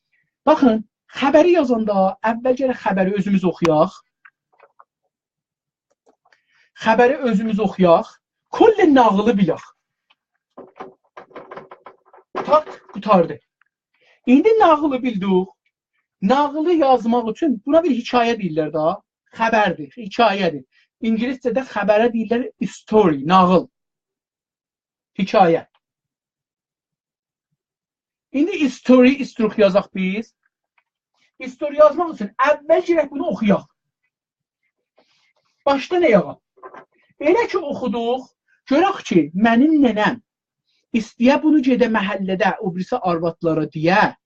باخین، خبری یازاندا اول گرک خبری اؤزوموز اوخویاق. خبری اؤزوموز اوخویاق. کل ناغیلی بیلک. تاک، قوتاردی. ایندی ناغیلی بیلدیک. ناغیلی یازماق اوچون، بونا بیر حکایه دئییرلر دا. خبردیر، حکایه‌دیر. اینگیلیسجه‌ده خبره دئییرلر story، ناغیل، حکایه. ایندی story، ایستیروخ یازاق بیز. Story یازماق اوچون اول گرک بونو اوخویاق. باشدا نه یاغا؟ ائله کی اوخودوق، گؤرک کی، منیم ننه‌م ایسته‌یه بونو گئده محله‌ده او بیریسی آروادلارا دئیه،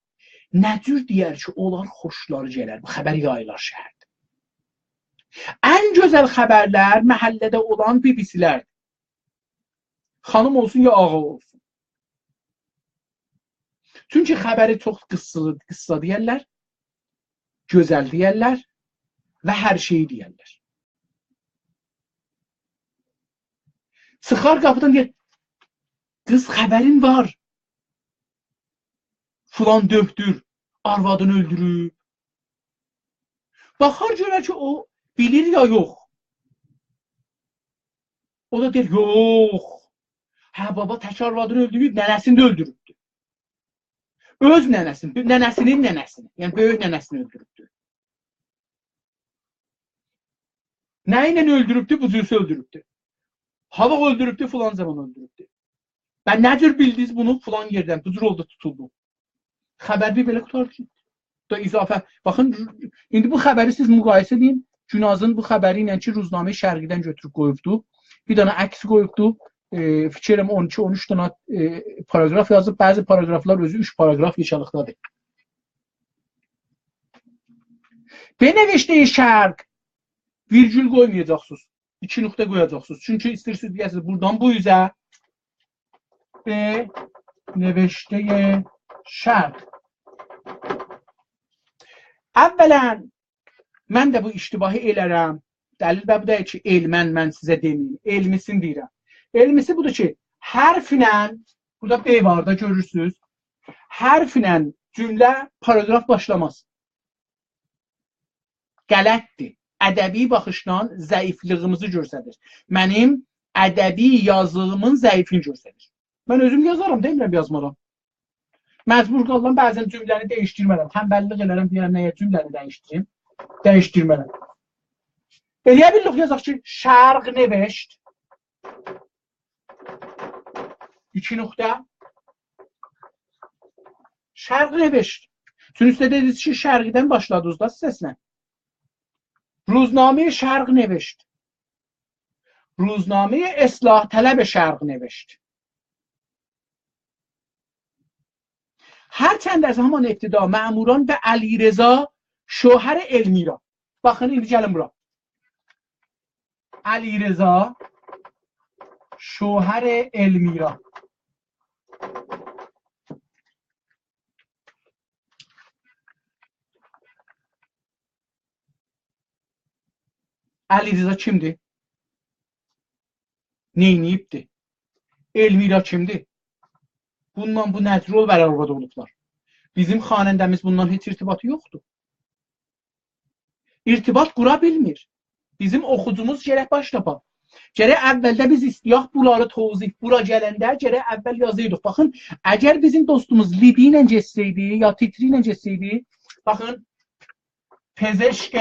نه جور دئیر کی، اونلار خوشلاری گلر، بو خبر یاییلار شهرده. ان گؤزل خبرلر محله‌ده اولان بی‌بی‌سی‌لردیر. خانیم اولسون یا آغا اولسون. چونکی خبری چوخ قیسسا، قیسسا دئیرلر، گؤزل دئیرلر و هر شئیی دئیرلر. چیخار قاپیدان دئیر: «قیز، خبرین وار؟ فلان دؤکتور آروادینی اؤلدوروب؟» باخار گؤرر کی، او بیلیر یا یوخ. او دا دئییر: «یوخ. هه، بابا تک آروادینی اؤلدوروب، ننه‌سینی ده اؤلدوروبدور. اؤز ننه‌سینی، ننه‌سینین ننه‌سینی، یعنی بؤیوک ننه‌سینی اؤلدوروبدور.» نه ایله اؤلدوروبدو؟ بو جور اؤلدوروبدو. هاواخت اؤلدوروبدو؟ فلان زامان اؤلدوروبدو. و نه جور بیلدینیز بونو؟ فلان یئردن، بو جور اولدو، توتولدو. خبر بیر بئله قوتاردی کی، دا اضافه. باخین، ایندی بو خبری سیز مقایسه ائدین گونازین بو خبری ایله کی، روزنامه شرقی‌دن گؤتوروب قویوبدو. بیر دنه عکس قویوبدو. ائ، فیکر ائلیرم اون ایکی، اون اوچ دنه، ائ، پاراگراف یازیب. بعضی پاراگرافلار اؤزو اوچ پاراگراف ییکالیقدادیر. به نوشتهٔ شرق ویرگول قویمایاجاقسینیز. ایکی نقطه قویاجاقسینیز. چونکی ایسته‌ییرسینیز دئیه‌سینیز بورادان بو اوزه، به نوشتهٔ شرق. اولاً، من ده بو اشتباهی ائلرم. دلیل به بو دئییل کی، علماً من سیزه دئمه‌ییم. علمی‌سینی دئییرم. علمی‌سی بودور کی، حرفله، بورادا «به» وار دا، گؤرورسونوز. حرفله جمله، پاراگراف باشلاماز. غلطدیر. ادبی باخیشدان ضعیفلیگیمیزی گؤستریر. منیم ادبی یازیغیمین ضعیفینی گؤستریر. من اؤزوم یازارام، دئمیرم یازمارام. مجبور قالام بعضاً جمله‌نی دییشدیرمه‌رم. تنبللیک ائلرم، دئیرم: «نییه جمله‌نی دییشدیریم؟» دییشدیرمه‌رم. ائلیه بیلیریک یازاق کی، «شرق نوشت»، ایکی نقطه، «شرق نوشت». چون اوسته دئدینیز کی، شرقی‌دن باشلادینیز دا سسله. «روزنامهٔ شرق نوشت»، «روزنامهٔ اصلاح‌طلب شرق نوشت». هرچند از همان ابتدا مأموران به علیرضا شوهر المیرا. باخین، ایندی گلین بورا. علیرضا شوهر المیرا. علیرضا کیمدیر؟ نئینییبدی؟ المیرا کیمدیر؟ بونونلا بو نه جور اولوب ار آرواد اولوبلار؟ بیزیم خواننده‌میز بونونان هئچ ارتباطی یوخدور. ارتباط قورا بیلمیر. بیزیم اوخوجوموز گرک باش تاپا. گرک اولده بیز ایسته‌یک بونلاری توضیح، بورا گلنده گرک اول یازایدیق. باخین، اگر بیزیم دوستوموز لیدی ایله گئتسه‌یدی، یا تیتری ایله گئتسه‌یدی، باخین، پزشک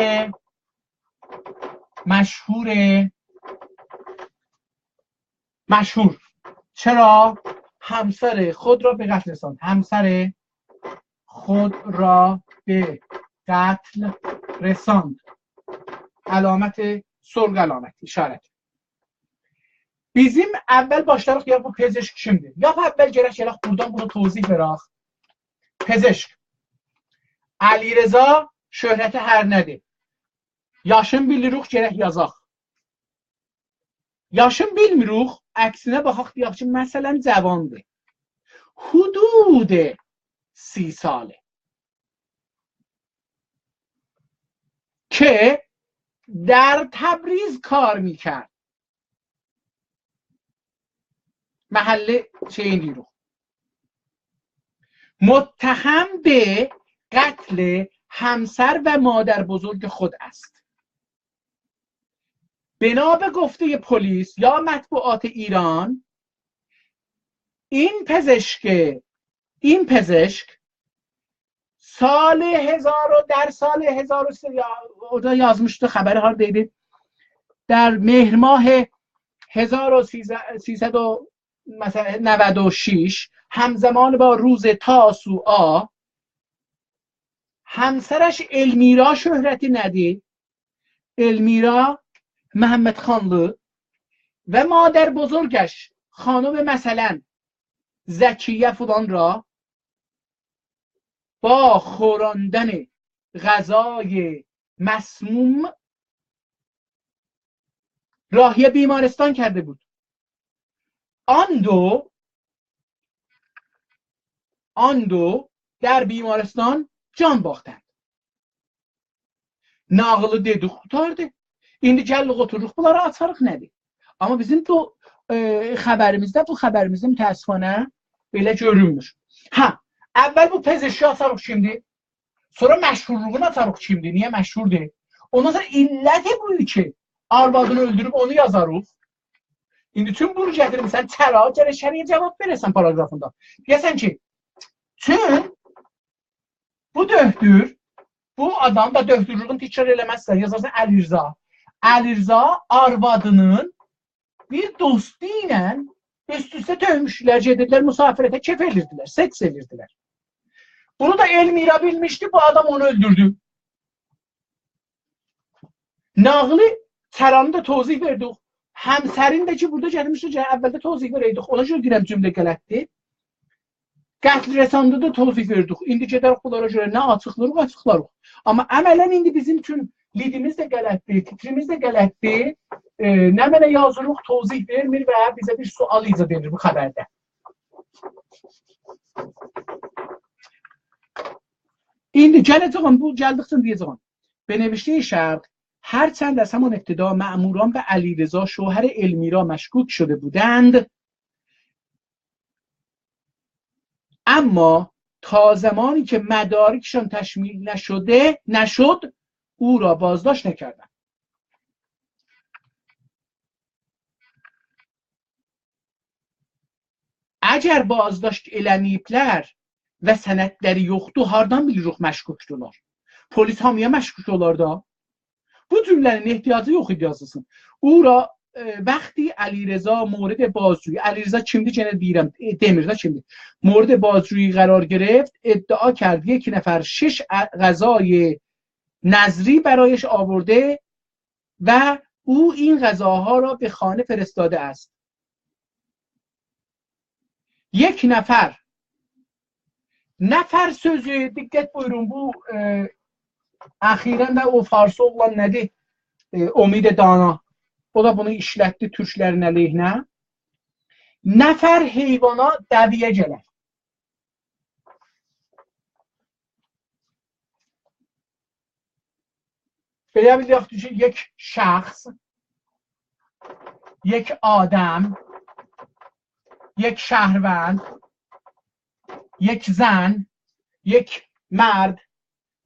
مشهور، مشهور. چرا؟ همسر خود را به قتل رساند. همسر خود را به قتل رساند. علامت سرخ، علامت اشارت. بیزیم اول باشلاریق، یا بو پزشک کیمدیر؟ یا اول گرک گلک بورادان بونو توضیح وئرک. پزشک. علیرضا، شهرتی هر نه‌دیر؟ یاشین بیلیروخ، گرک یازاق. یاشین بیلمیروخ، عکسینه باخاق، دئیک کی، مثلاً جواندیر. حدود سی ساله. که در تبریز کار می‌کرد. محل شئیین دئییریک. متهم به قتل همسر و مادر بزرگ خود است. بنا به گفتهٔ پلیس یا مطبوعات ایران، این پزشک، این پزشک سال هزار و، در سال هزار و سه، یا، اورادا یازمیشدی، خبری هاردایدی؟ در مهر ماه هزار و سیصد، سیصد و، مثلاً، نود و شش، همزمان با روز تاسوعا، همسرش المیرا شهرتی ندی؟ المیرا محمدخانلی و مادر بزرگش خانم، مثلاً، زکیه فلان را با خوراندن غذای مسموم راهی بیمارستان کرده بود. آن دو، آن دو در بیمارستان جان باختند. ناغیلی دئدیک، قوتاردی. ایندی گلیریک، اوتوروروق، بونلاری آچاریق، نه‌دیر؟ آمما بیزیم بو، ائ، خبریمیزده، بو خبریمیزده متأسفانه بئله گؤرونمور. هه، اول بو پزشکی آچاریق کیمدیر؟ سونرا مشهورلوغونو آچاریق کیمدیر؟ نییه مشهوردور؟ اوندان سونرا علتی بو کی، آروادینی اؤلدوروب، اونو یازاریق. ایندی چون بونو گتیرمیسن، چرا؟ گرک شرعی جاواب وئره‌سن پاراگرافیندا. دئیه‌سن کی، چون بو دؤکتور، بو آدام دا، دؤکتورلوگون تکرار ائله‌مزسن، یازارسان علیرضا. علیرضا آروادینین بیر دوستو ایله اوست-اوسته دؤیموشدولر، گئدیردیلر مسافرته، کئف ائدیردیلر، سکس ائدیردیلر. بونو دا المیرا بیلمیشدی، بو آدام اونو اؤلدوردو. ناغیلی، چرانی دا توضیح وئردیک. همسرین ده کی، بورادا گتیرمیشدی کی، اولده توضیح وئره‌یدیک. اونا گؤره دئییرم، جمله غلطدیر. قتل رساندا دا توضیح وئردیک. ایندی گئده‌ریک بونلارا گؤره نه آچیقلاییریق، آچیقلاریق. آمما عملاً ایندی بیزیم اوچون لیدیمیز ده غلطدیر، تیتریمیز ده غلطدیر. ائ، نمنه یازیریق، توضیح وئرمیر و بیزه بیر سؤال ایجاد ائدیر بو خبرده. ایندی گله‌جه‌یم، بو گلدیکجه دئیه‌جه‌یم. به نوشتهٔ شرق، هرچند از همان ابتدا مأموران به علیرضا، شوهر المیرا، مشکوک شده بودند، اما تا زمانی که مدارکشان تکمیل نشده، نشد، او را بازداشت نکردند. اگر بازداشت ائله‌مه‌ییبلر و سندلری یوخدور، هاردان بیلیریک مشکوکدولار؟ پلیس هامییا مشکوک اولار دا. بو جمله‌نین احتیاجی یوخ ایدی یازیلسین. او را، ائ، وقتی علیرضا مورد بازجویی، علیرضا کیمدیر، یئنه دئییرم، ائ، دئمیر ده کیمدیر. مورد بازجویی قرار گرفت، ادعا کرد یک نفر شش ع-، غذای نذری برایش آورده و او این غذاها را به خانه فرستاده است. یک نفر. نفر سؤزو، دقت بویورون، بو، ائ، اخیراً ده او فارسی اوغلان نه‌دیر؟ ائ، امید دانا. او دا بونو ایشلتدی تورکلرین علیهینه. نفر حیوانا، دوه‌یه گلر. بئله بیل، یاخود کی، یک شخص، یک آدم، یک شهروند، یک زن، یک مرد،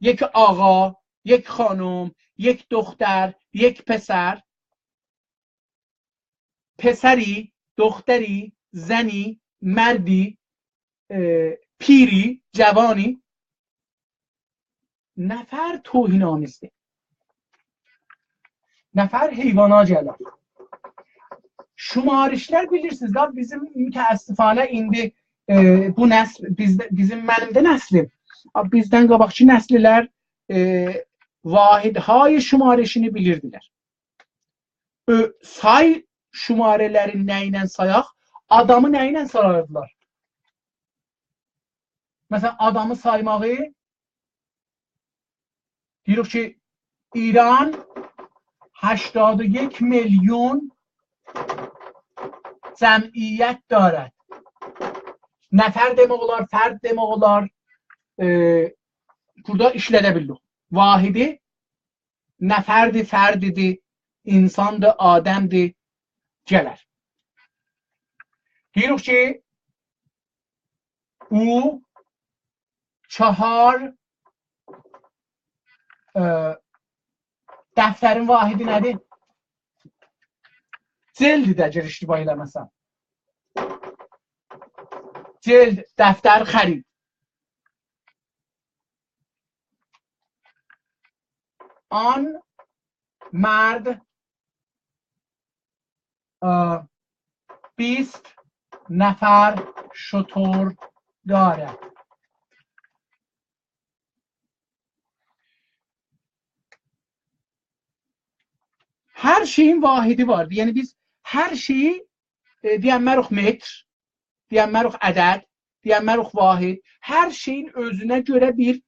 یک آقا، یک خانم، یک دختر، یک پسر، پسری، دختری، زنی، مردی، ائ، پیری، جوانی، نفر توهین‌آمیزدیر. نفر حیوانا گلر. شمارشلر، بیلیرسینیز ده، بیزیم متأسفانه ایندی، ائ، بو نسل، بیزده، بیزیم، منیم ده نسلیم، بیزدن قاباقکی نسل‌لر، ائ، واحدهای شمارشینی بیلیردیلر. اؤ، سای شماره‌لرین نه ایله سایاق؟ آدامی نه ایله سایاردیلار؟ مثلاً، آدامی سایماغی، دئییریک کی، ایران هشتاد و یک میلیون جمعیت دارد. نفر دئمک اولار، فرد دئمک اولار. ائ، بورادا ایشلده بیلیریک. واحدی نفردی، فردیدی، اینساندی، آدمدی، گلر. دئییریک کی، او چهار، ائ، دفترین واحدی نه‌دیر؟ جلدی ده، اگر اشتباه ائله‌مه‌سم. جلد، دفتر، خرید. آن مرد اه، بیست نفر شتر دارد. هر شئیین واحدی واردی. یعنی بیز هر شئیی، ائ، دئیه‌مه‌ریک متر، دئیه‌مه‌ریک عدد، دئیه‌مه‌ریک واحد. هر شئیین اؤزونه گؤره بیر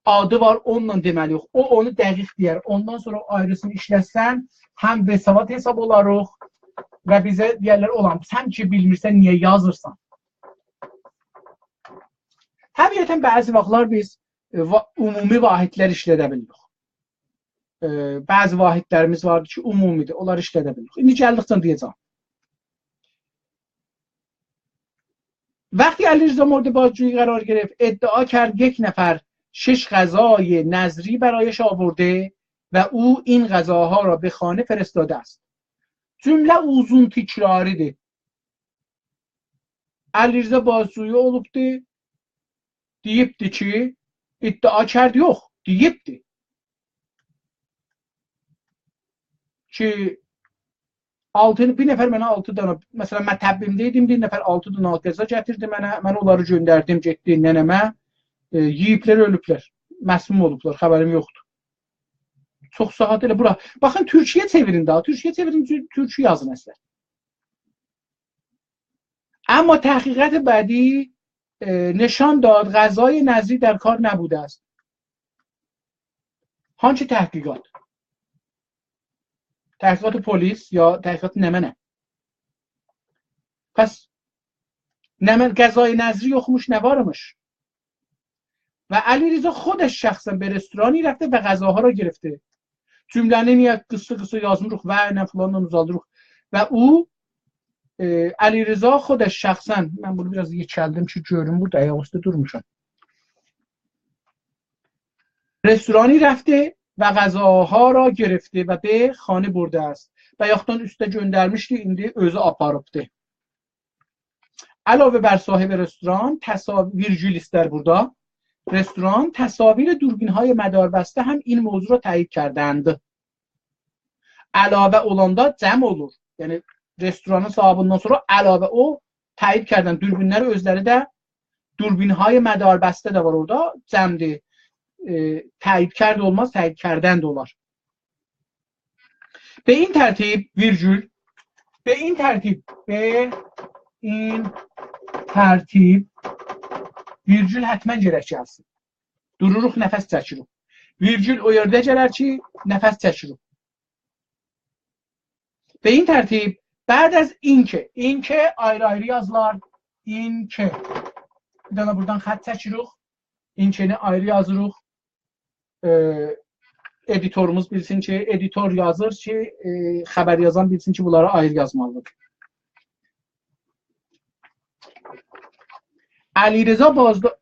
آدی وار، اونونلا دئمه‌لی‌ییک. او اونو دقیق دئیر. اوندان سونرا آیریسینی ایشلتسن، هم بی‌سواد حساب اولاریق و بیزه دئیرلر: «اولان، سن کی بیلمیرسن، نییه یازیرسان؟» طبیعتاً بعضی واختلار بیز، ائ، وا-، عمومی واحدلر ایشلده بیلیریک. ائ، بعضی واحدلریمیز واردیر کی، عمومی‌دیر، اونلاری ایشلده بیلیریک. ایندی گلدیکجه دئیه‌جم. وقتی علیرضا مورد بازجویی قرار گرفت، ادعا کرد یک نفر شش غذای نذری برایش آورده و او این غذاها را به خانه فرستاده است. جمله اوزون، تکراری‌دیر. علیرضا بازجویی اولوبدو، دئییبدی کی، ادعا کرد یوخ، دئییبدی کی، آلتی، بیر نفر منه آلتی دانا، مثلاً، من طبیبیمده ایدیم، بیر نفر آلتی دانا غذا گتیردی منه، من اونلاری گؤندردیم، گئتدی ننه‌مه، ائ، یئییبلر، اؤلوبلر، مسموم اولوبلار، خبریم یوخدور. چوخ ساعات ائله بورا. باخین، تورکویه چئویرین داها، تورکویه چئویرین، تور-، تورکو یازین اصلاً. اما تحقیقات بعدی، اه، نشان داد غذای نذری در کار نبوده است. هانسی تحقیقات؟ تحقیقات پلیس یا تحقیقات نمنه؟ پس نمنه، غذای نذری یوخموش، نه وارمیش؟ و علیرضا خودش شخصاً به رستورانی رفته و غذاها را گرفته. جمله‌نی نییه قیسا-قیسا یازمیریق و نه فلانلا اوزالدیریق؟ و او، ائ، علیرضا خودش شخصاً، من بونو بیر آز یئکلدیم کی، گؤروم، بورادا آیاق اوسته دورموشام. رستورانی رفته و غذاها را گرفته و به خانه برده است. بایاقدان اوسته گؤندرمیشدی، ایندی اؤزو آپاریبدی. علاوه بر صاحب رستوران، تصاویر، ویرگول ایستر بورادا، رستوران، تصاویر دوربین‌های مداربسته هم این موضوع را تأیید کردند. علاوه اولاندا جمع اولور. یعنی، رستورانین صاحابیندان سونرا علاوه او تأیید کردن دوربین‌لر اؤزلری ده، دوربین‌های مداربسته ده وار اورادا، جمع‌دیر. ائ، تأیید کرد اولماز، تأیید کردن ده اولار. به این ترتیب، ویرگول، به این ترتیب، به این ترتیب، ویرگول حتماً گرک گلسین. دوروروق، نفس چکیریک. ویرگول او یئرده گلر کی، نفس چکیریک. به این ترتیب، بعد از اینکه، اینکه آیری-آیری یازیلار، اینکه. بیر دنه بورادان خط چکیریک. اینکه‌نی آیری یازیریق. ائ، ادیتوروموز بیلسین کی، ادیتور یازیر کی، ائ، خبر یازان بیلسین کی، بونلاری آیری یازمالیدیر. علیرضا بازدا-،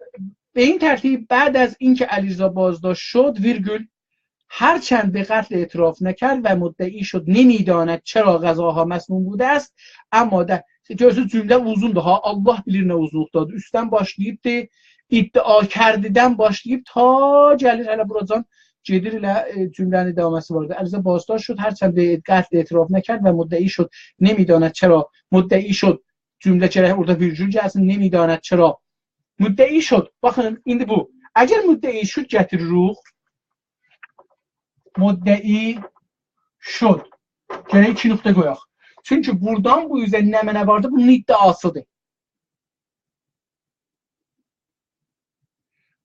به این ترتیب، بعد از اینکه علیرضا بازداشت شد، ویرگول، هرچند به قتل اعتراف نکرد و مدعی شد نمی‌داند چرا غذاها مسموم بوده است، اما ده، گؤرورسونوز، جمله اوزوندور ها، الله بیلیر نه اوزونلوقدادیر. اوستدن باشلاییبدی، ادعا کردیدن باشلاییب تا گلیر هله بوراجان، گئدیر ائله، ائ، جمله‌نین ادامه‌سی وار دا. علیرضا بازداشت شد، هرچند به قتل اعتراف نکرد و مدعی شد نمی‌داند چرا، مدعی شد، جمله گرک اورادا ویرگول گلسین، نمی‌داند چرا. مدعی شد. باخین، ایندی بو. اگر مدعی شد گتیریریک، مدعی شد. گرک ایکی نقطه قویاق. چونکی بورادان بو اوزه نمنه واردی، بونون ادعاسیدیر.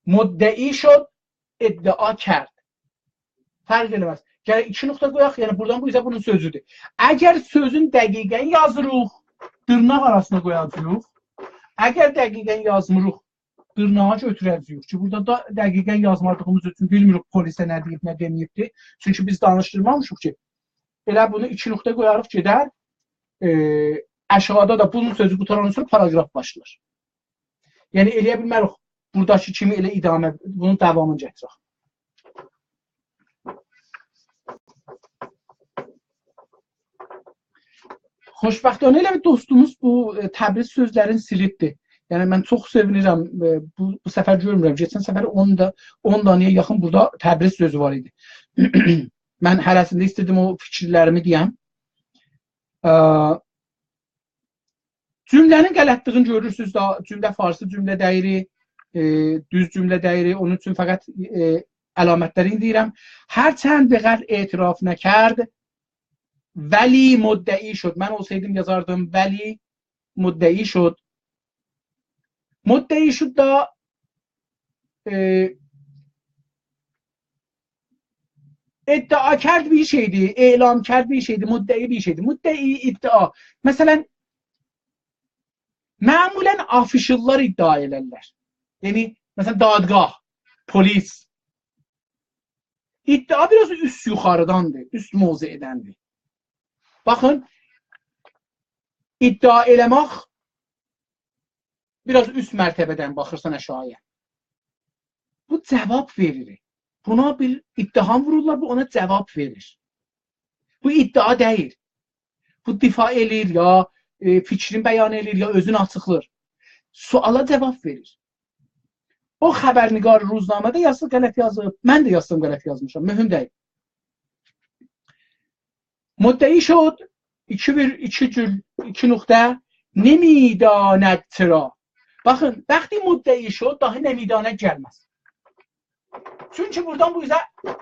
مدعی شد، ادعا کرد. فرق ائله‌مز. گرک ایکی نقطه قویاق، یعنی بورادان بو اوزه بونون سؤزودور. اگر سؤزون دقیقاً یازیریق، دیرناق آراسینا قویاجاغیق. اگر دقیقاً یازمیریق، دیرناغی گؤتوره‌جه‌ییک کی، بورادا دا دقیقاً یازمادیغیمیز اوچون بیلمیریک پلیسه نه دئییب، نه دئمه‌ییبدی. چونکی بیز دانیشدیرمامیشیق کی. ائله بونو ایکی نقطه قویاریق، گئدر، ائ، آشاغیدا دا بونون سؤزو قوتاراندان سونرا پاراگراف باشلاییر. یعنی، ائلیه بیلمه‌ریک بوراداکی کیمی ائله ادامه، بونون داوامینی گتیرک. خوشبختانه ائله بیر دوستوموز بو، ائ، تبریز سؤزلرینی سیلیبدی. یعنی، من چوخ سئوینیرم، ائ، بو، بو سفر گؤرمورم. کئچن سفر اون دا، اون دانایا یاخین بورادا تبریز سؤزو وار ایدی. من هره‌سینده ایسته‌دیم او فیکیرلریمی دئیم. ا، جمله‌نین غلطلیگینی گؤرورسونوز دا، جمله فارسی جمله دئییل، ائ، دوز جمله دئییل. اونون اوچون فقط، ائ، علامت‌لرین دئییرم. «هرچند به قتل اعتراف نکرد، ولی مدعی شد.» من اولسایدیم یازاردیم «ولی مدعی شد». مدعی شد دا، ائ، ادعا کرد بیر شئیدیر، اعلام کرد بیر شئیدیر، مدعی بیر شئیدیر. مدعی، ادعا. مثلا، معمولا آفیشل‌لار ادعا ائلرلر. یعنی، مثلا، دادگاه، پلیس. ادعا بیر آز اوست یوخاریداندیر، اوست موضعدندیر. باخین، ادعا ائله‌مک بیر آز اوست مرتبه‌دن باخیرسان آشاغییا. بو جواب وئریر. بونا بیر اتهام وورورلار، بو اونا جواب وئریر. بو ادعا دئییل. بو دفاع ائله‌ییر یا، ائ، فیکرینی بیان ائله‌ییر، یا اؤزونو آچیقلاییر. سؤالا جواب وئریر. او خبرنگار روزنامه‌ده یازسا غلط یازیب، من ده یازسام غلط یازمیشام، مهم دئییل. مدعی شد، ایکی ویر-، ایکی جول-، ایکی نقطه، نمی‌داند چرا. باخین، وقتی مدعی شد، داها نمی‌داند گلمز. چونکی بورادان بو اوزه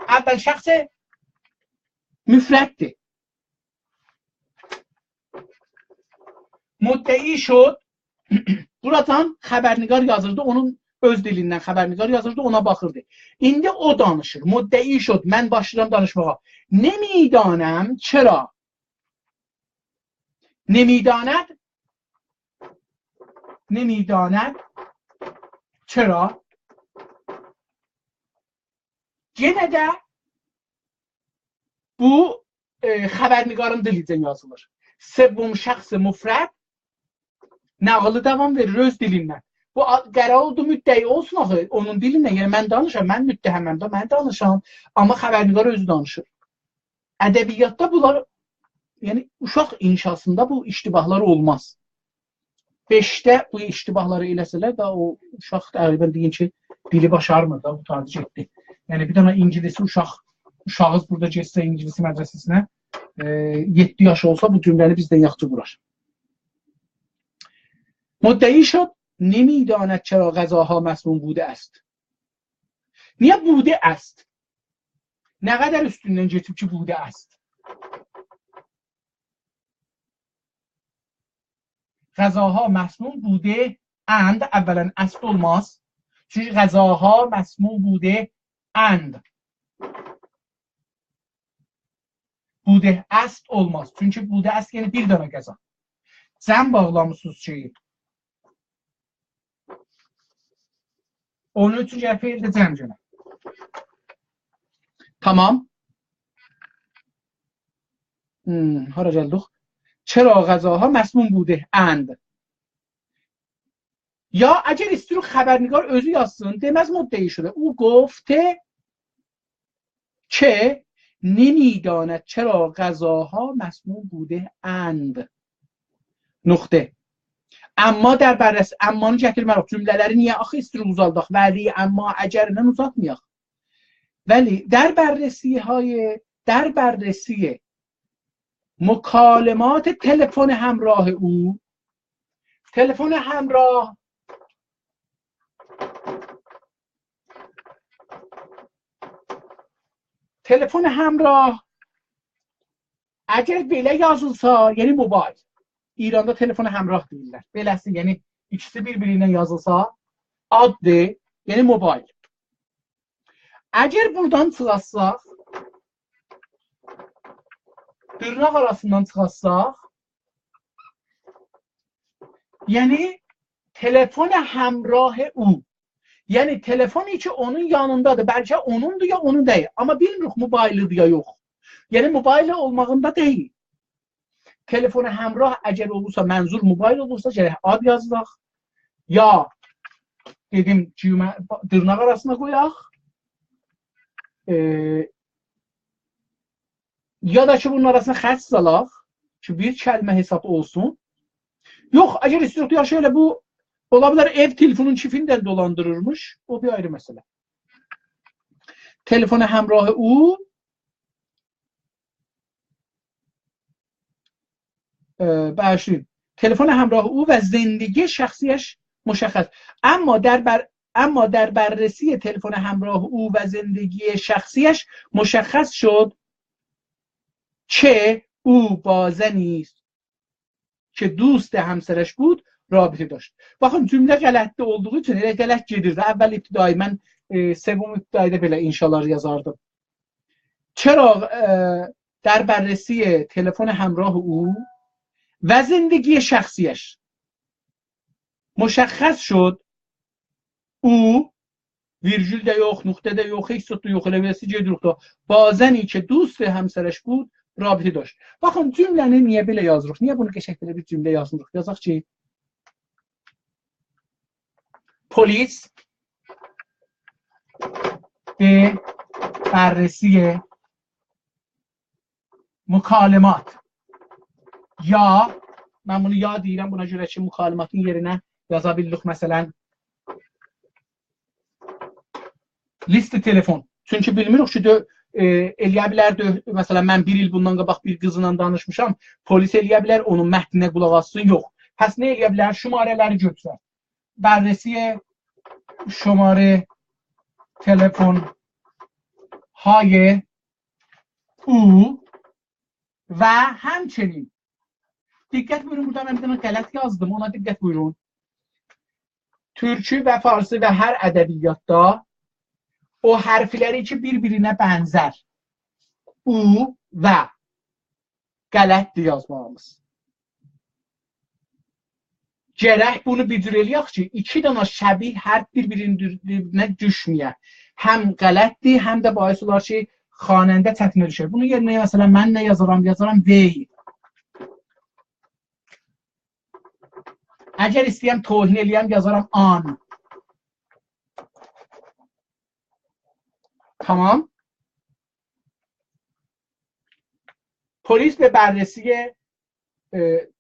اول شخص مفرددیر. مدعی شد، بورادان خبرنگار یازیردی، اونون اؤز دیلیندن خبرنگار یازیردی، اونا باخیردی. ایندی او دانیشیر. مدعی شد، من باشلاییرام دانیشماغا. نمی‌دانم چرا. نمی‌داند، نمی‌داند چرا. یئنه ده بو، ائ، خبرنگارین دیلیجه یازیلیر. سوم شخص مفرد ناغیلی داوام وئریر اؤز دیلیندن. بو آ-، قرار اولدو مدعی اولسون آخی اونون دیلیندن. یعنی من دانیشام، من متهمم ده، من دانیشام. آمما خبرنگار اؤزو دانیشیر. ادبیاتدا بونلار، یعنی اوشاق انشاسیندا بو اشتباه‌لار اولماز. بئشده بو اشتباه‌لاری ائله‌سه‌لر ده او اوشاق تقریبا دئیین کی، دیلی باشارمیر دا، قوتاردی گئتدی. یعنی بیر دنه اینگیلیسی اوشاق، اوشاغیز بورادا گئتسه اینگیلیسی مدرسه‌سینه، ائ، یئددی یاش اولسا بو جمله‌نی بیزدن یاخشی وورار. مدعی شد، نمی‌داند چرا غذاها مسموم بوده است. نییه بوده است؟ نه قدر اوستوندن گئچیب کی، بوده است؟ غذاها مسموم بوده اند، اولا است اولماز. چونکی غذاها مسموم بوده اند. بوده است اولماز. چونکی بوده است، یعنی بیر دنه غذا. جمع باغلامیسینیز شئیی. اونون اوچون گرک فعل ده جمع گله. تامام. هوم، هارا گلدیک؟ چرا غذاها مسموم بوده اند. یا اگر ایسته‌ییر خبرنگار اؤزو یازسین، دئمز مدعی شده. او گفته که نمی‌داند چرا غذاها مسموم بوده اند. نقطه. اما در بررسی، امانی گتیرمه‌ریک. جمله‌لری نییه آخی ایسته‌ییریک اوزالداق؟ ولی، اما، اگرله اوزاتمایاق. ولی در بررسی‌های، در بررسی مکالمات تلفن همراه او، تلفن همراه، تلفن همراه اگر بئله یازیلسا، یعنی موبایل. ایراندا تلفن همراه دئییرلر. بئله‌سی، یعنی ایکیسی بیر-بیری ایله یازیلسا، آددیر، یعنی موبایل. اگر بورادان چیخارتساق، دیرناق آراسیندان چیخارتساق، یعنی تلفن همراه او. یعنی تلفنی کی اونون یانیندادیر، بلکه اونوندور یا اونون دئییل. آمما بیلمیریک موبایلدیر یا یوخ. یعنی موبایل اولماغیندا دئییل. تلفن همراه اگر اولورسا، منظور موبایل اولورسا، گرک آد یازاق. یا، دئدیم، دویمه، دیرناق آراسینا قویاق. ائ، یا دا کی، بونون آراسینا خط سالاق کی، بیر کلمه حساب اولسون. یوخ، اگر ایسته‌ییریک، یا شئیله بو، اولا بیلر ائو تلفونون کیفیندن دولاندیریرمیش، او بیر آیری مسئله. تلفن همراه او، ائ، باغیشلایین. تلفن همراه او و زندگی شخصیش مشخص. اما در بر-، اما در بررسی تلفن همراه او و زندگی شخصیش مشخص شد که او با زنی که دوست همسرش بود رابطه داشت. باخین، جمله غلطده اولدوغو اوچون ائله غلط گئدیر ده. اول ابتدایی، من، ائ، سوم ابتدایی‌ده بئله انشالار یازاردیم. چرا، ائ، در بررسی تلفن همراه او و زندگی شخصیش مشخص شد او، ویرگول ده یوخ، نقطه ده یوخ، هئچ زاد دا یوخ، ائله بئله‌سی گئدیریک دا. با زنی که دوست همسرش بود رابطه داشت. باخین، جمله‌نی نییه بئله یازیریق؟ نییه بونو قشنگ بئله بیر جمله یازمیریق؟ یازاق کی، پلیس به بررسی مکالمات. یا، من بونو یا دئییرم، بونا گؤره کی، مکالماتین یئرینه یازا بیلیریک، مثلا، لیست تلفن. چونکی بیلمیریک کی، دؤ-، ائ، ائلیه بیلر، دؤ-، مثلا، من بیر ایل بوندان قاباق بیر قیزلا دانیشمیشام، پلیس ائلیه بیلر اونون متنینه قولاق آسسین، یوخ. پس نه ائلیه بیلر؟ شماره‌لری گؤتورر. بررسی شماره‌های تلفن‌های او و همچنین، دقت بویورون، بورادا من بیر دنه غلط یازدیم، اونا دقت بویورون. تورکی و فارسی و هر ادبیاتدا او حرفلری کی، بیر-بیرینه بنزر، او و، غلطدیر یازماغیمیز. گرک بونو بیر جور ائلیک کی، ایکی دنه شبیه حرف بیر-بیرینین دور-، دوشمه‌یه. هم غلطدیر، هم ده باعث اولار کی، خواننده چتینه دوشر. بونون یئرینه، مثلا، من نه یازارام؟ یازارام وی. اگر ایسته‌یم توهین ائلییم، یازارام آن. تمام. پلیس به بررسی، ائ،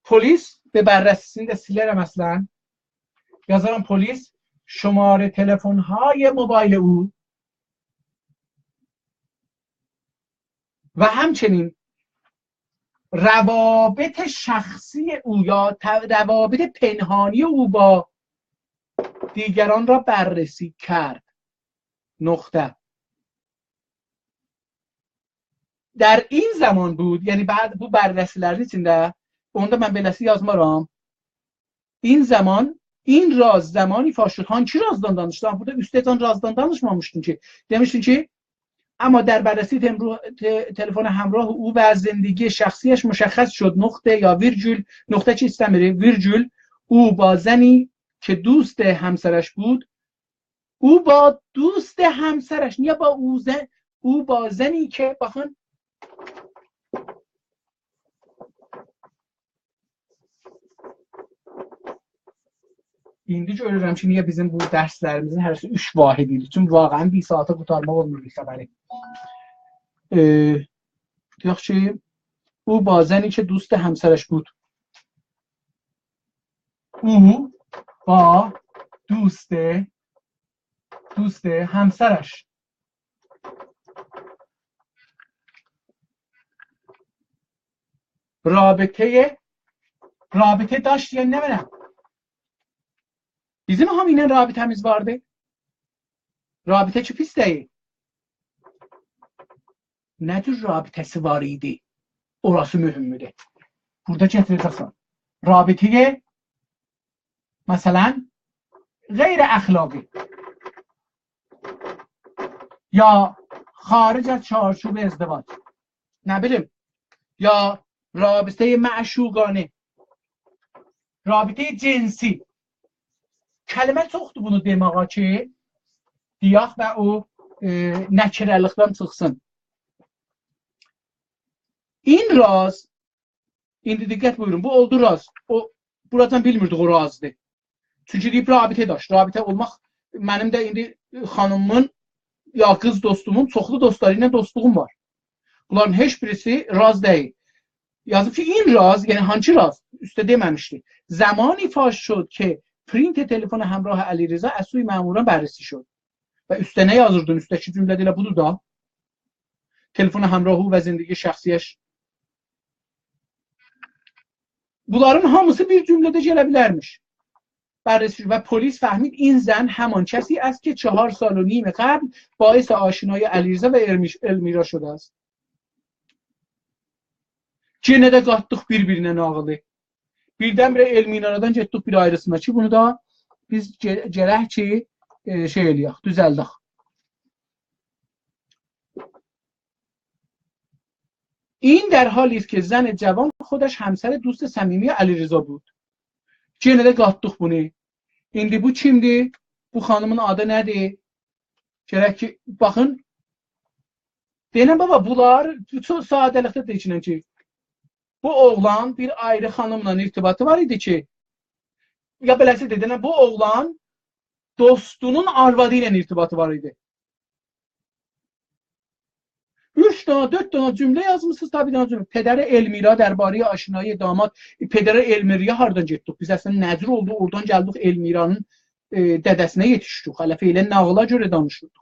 پلیس به بررسی، ده سیلرم اصلا. یازارام پلیس شماره تلفن‌های موبایل او و همچنین روابط شخصی او یا ت-، روابط پنهانی او با دیگران را بررسی کرد. نقطه. در این زمان بود، یعنی بعد بو بررسی‌لرین ایچینده، اوندا من بئله‌سی یازمارام. این زمان، این راز زمانی فاش شد. هانسی رازدان دانیشدی؟ بورادا اوسته‌جان رازدان دانیشمامیشدین کی. دئمیشدین کی، اما در بررسی تمرو-، ت-، تلفن همراه او و زندگی شخصیش مشخص شد، نقطه یا ویرگول، نقطه کی ایسته‌میرم، ویرگول، او با زنی که دوست همسرش بود، او با دوست همسرش، نییه با او زن-، او با زنی که، باخین، ایندی گؤرورم کی، نییه بیزیم بو درسلریمیزین هره‌سی اوچ واحد ایدی. چونکی واقعا بیر ساعاتا قوتارماق اولمور بیر خبری. ائ، دئیک کی، او با زنی که دوست همسرش بود. او با دوست، دوست همسرش. رابطه‌ی، رابطه داشت، یعنی نمنه؟ بیزیم هامی ایله رابطه‌میز واردی. رابطه کی پیس دئییل. نه جور رابطه‌سی وار ایدی؟ اوراسی مهمدور. بورادا گتیره‌جکسن. رابطه‌ی، مثلا، غیر اخلاقی. یا خارج از چارچوب ازدواج. نه بیلیم. یا رابطه‌ی معشوقانه. رابطه‌ی جنسی. کلمه چوخدور بونو دئماغا کی، دئیک و او، ائ، نکره‌لیکدن چیخسین. این راز، ایندی دقت بویورون، بو اولدو راز. او، بوراجان بیلمیردیک او رازدیر. چونکی دئییب رابطه داشت. رابطه اولماق، منیم ده ایندی خانیمین یا قیز دوستومون چوخلو دوستلاری ایله دوستلوغوم وار. بونلارین هئچ بیریسی راز دئییل. یازیب کی، این راز، یعنی هانسی راز؟ اوسته دئمه‌میشدی. زمانی فاش شد که پرینت تلفن همراه علیرضا از سوی مأموران بررسی شد. و اوسته نه یازیردین؟ اوسته‌کی جمله ده ائله بودور دا. تلفن همراه او و زندگی شخصیش. بونلارین هامیسی بیر جمله‌ده گله بیلرمیش. بررسی و پلیس فهمید این زن همان کسی است که چهار سال و نیم قبل باعث آشنایی علیرضا و ارمیش-، المیرا شده است. یئنه ده قاتدیق بیر-بیرینه ناغیلی. بیردن-بیره المیرادان گئتدیک بیر آیریسینا کی، بونو دا بیز گ-، گرک کی، ائ، شئی ائله‌یک، دوزلدک. این در حالی است که زن جوان خودش همسر دوست صمیمی علیرضا بود. یئنه ده قاتدیق بونو. ایندی بو کیمدیر؟ بو خانیمین آدی نه‌دیر؟ گرک کی، باخین. دئییرم، بابا، بونلار، بو چوخ ساده‌لیکده دئییرم کی، بو اوغلان بیر آیری خانیملا ارتباطی وار ایدی کی، یا بئله‌سی دئییرم، بو اوغلان دوستونون آروادی ایله ارتباطی وار ایدی. اوچ دنه، دؤرد دنه جمله یازمیسینیز، طبیعی دنه جمله. پدر المیرا دربارهٔ آشنایی داماد، ائ، پدر المیرا هاردان گئتدیک؟ بیز اصلا نه جور اولدو، اورادان گلدیک المیرانین، ائ، دده‌سینه یئتیشدیک. هله فعلا ناغیلا گؤره دانیشیردیق.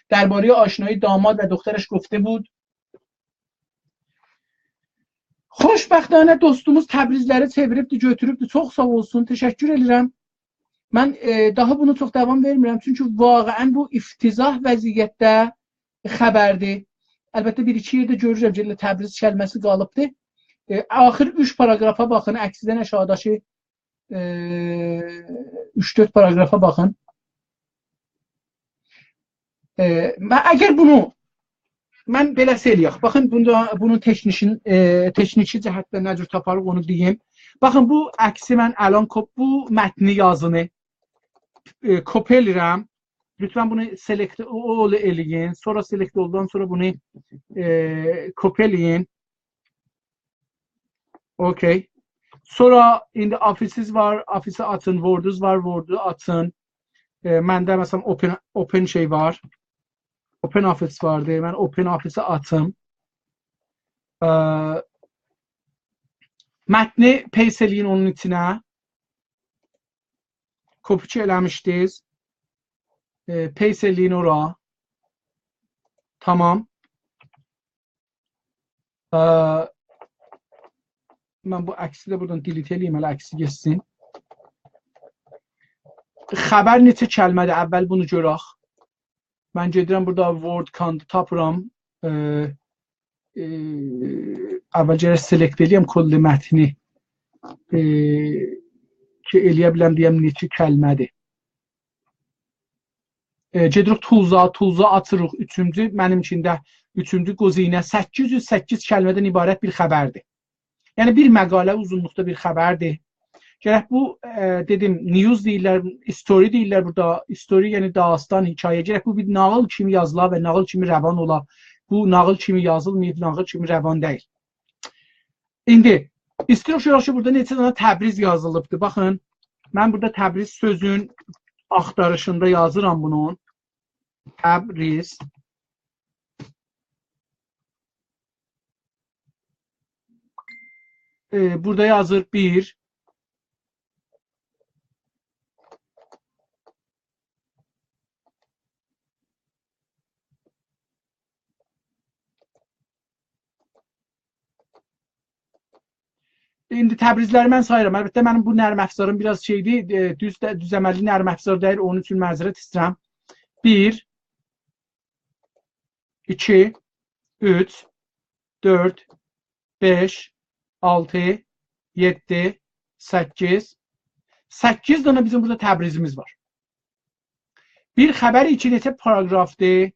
دربارهٔ آشنایی داماد و دخترش گفته بود. خوشبختانه دوستوموز تبریزلری چئویریبدی، گؤتوروبدو. چوخ ساغ اولسون، تشکر ائدیرم. من، ائ، داها بونو چوخ داوام وئرمیرم، چونکی واقعا بو افتضاح وضعیتده خبردیر. البته، بیر-ایکی یئرده گؤرورم کی، ائله تبریز کلمه‌سی قالیبدی. ائ، آخیر اوچ پاراگرافا باخین، عکسیدن آشاغیداکی، ائ، اوچ-دؤرد پاراگرافا باخین. ائ، و اگر بونو، من بئله شئی ائله‌یک. باخین، بوندا، بونون تکنیکین، ائ، تکنیکی جهتدن نه جور تاپاریق، اونو دئییم. باخین، بو عکسی من الان کوپ-، بو متنی، یازینی، ائ، کپی ائله‌ییرم. لطفا بونو select all ائله‌یین. سونرا select all-دان سونرا بونو، ائ، کپی ائله‌یین. اوکی. سونرا ایندی Office-ینیز وار، Office-ی آچین، Word-ونوز وار، Word-و آچین. ائ، منده، مثلا، Open، Open شئی وار. Open Office واردی. من Open Office-ی آچیم. ائ، متنی paste ائله‌یین اونون ایچینه. کپی کی ائله‌میشدینیز. ائ، paste ائله‌یین اورا. تامام. ائ، من بو عکسی ده بورادان delete ائله‌ییم، هله عکسی گئتسین. خبر نئچه کلمه‌دیر؟ اول بونو گؤرک. من گئدیرم بورادا Word کانت تاپیرام. ائ، ائ، اول گرک select ائله‌یم کلّ متنی. ائ، کی ائله‌یه بیلم دئیم نئچه کلمه‌دیر. ائ، گئدیریک tools-ا، tools-و آچیریق. اوچونجو، منیم اوچون ده اوچونجو گزینه سککیز یوز سککیز کلمه‌دن عبارت بیر خبردیر. یعنی بیر مقاله اوزونلوقدا بیر خبردیر. گرک بو، ائ، دئدیم، news دئییرلر، story دئییرلر بورادا. Story یعنی داستان، حکایه. گرک بو بیر ناغیل کیمی یازیلا و ناغیل کیمی روان اولا. بو ناغیل کیمی یازیلماییب، ناغیل کیمی روان دئییل. ایندی ایسته‌ییریک گؤرک کی، بورادا نئچه دنه تبریز یازیلیبدیر. باخین، من بورادا تبریز سؤزون آختاریشیندا یازیرام بونون. تبریز. ائ، بورادا یازیر بیر. ایندی تبریزلری من ساییرام. البته، منیم بو نرم افزاریم بیر آز شئیدیر، ائ، دوز ده، دوز عمللی نرم افزار دئییل، اونون اوچون معذرت ایسته‌ییرم. بیر، ایکی، اوچ، دؤرد، بئش، آلتی، یئددی، سککیز. سککیز دنه بیزیم بورادا تبریزیمیز وار. بیر خبر ایکی نئچه پاراگرافدیر،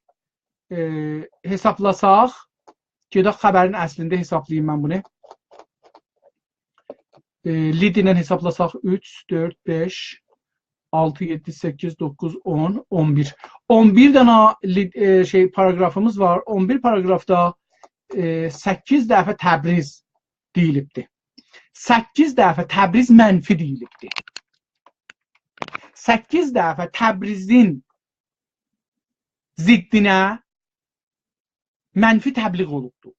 ائ، حسابلاساق، گئدک خبرین اصلینده حسابلاییم من بونو. ائ، lead ایله حسابلاساق اوچ، دؤرد، بئش، آلتی، یئددی، سککیز، دوققوز، اون، اون بیر. اون بیر دنه lead، ائ، شئی، پاراگرافیمیز وار. اون بیر پاراگرافدا، ائ، سککیز دفعه تبریز دئییلیبدیر. سککیز دفعه تبریز منفی دئییلیبدیر. سککیز دفعه تبریزین ضدینه منفی تبلیغ اولوبدور.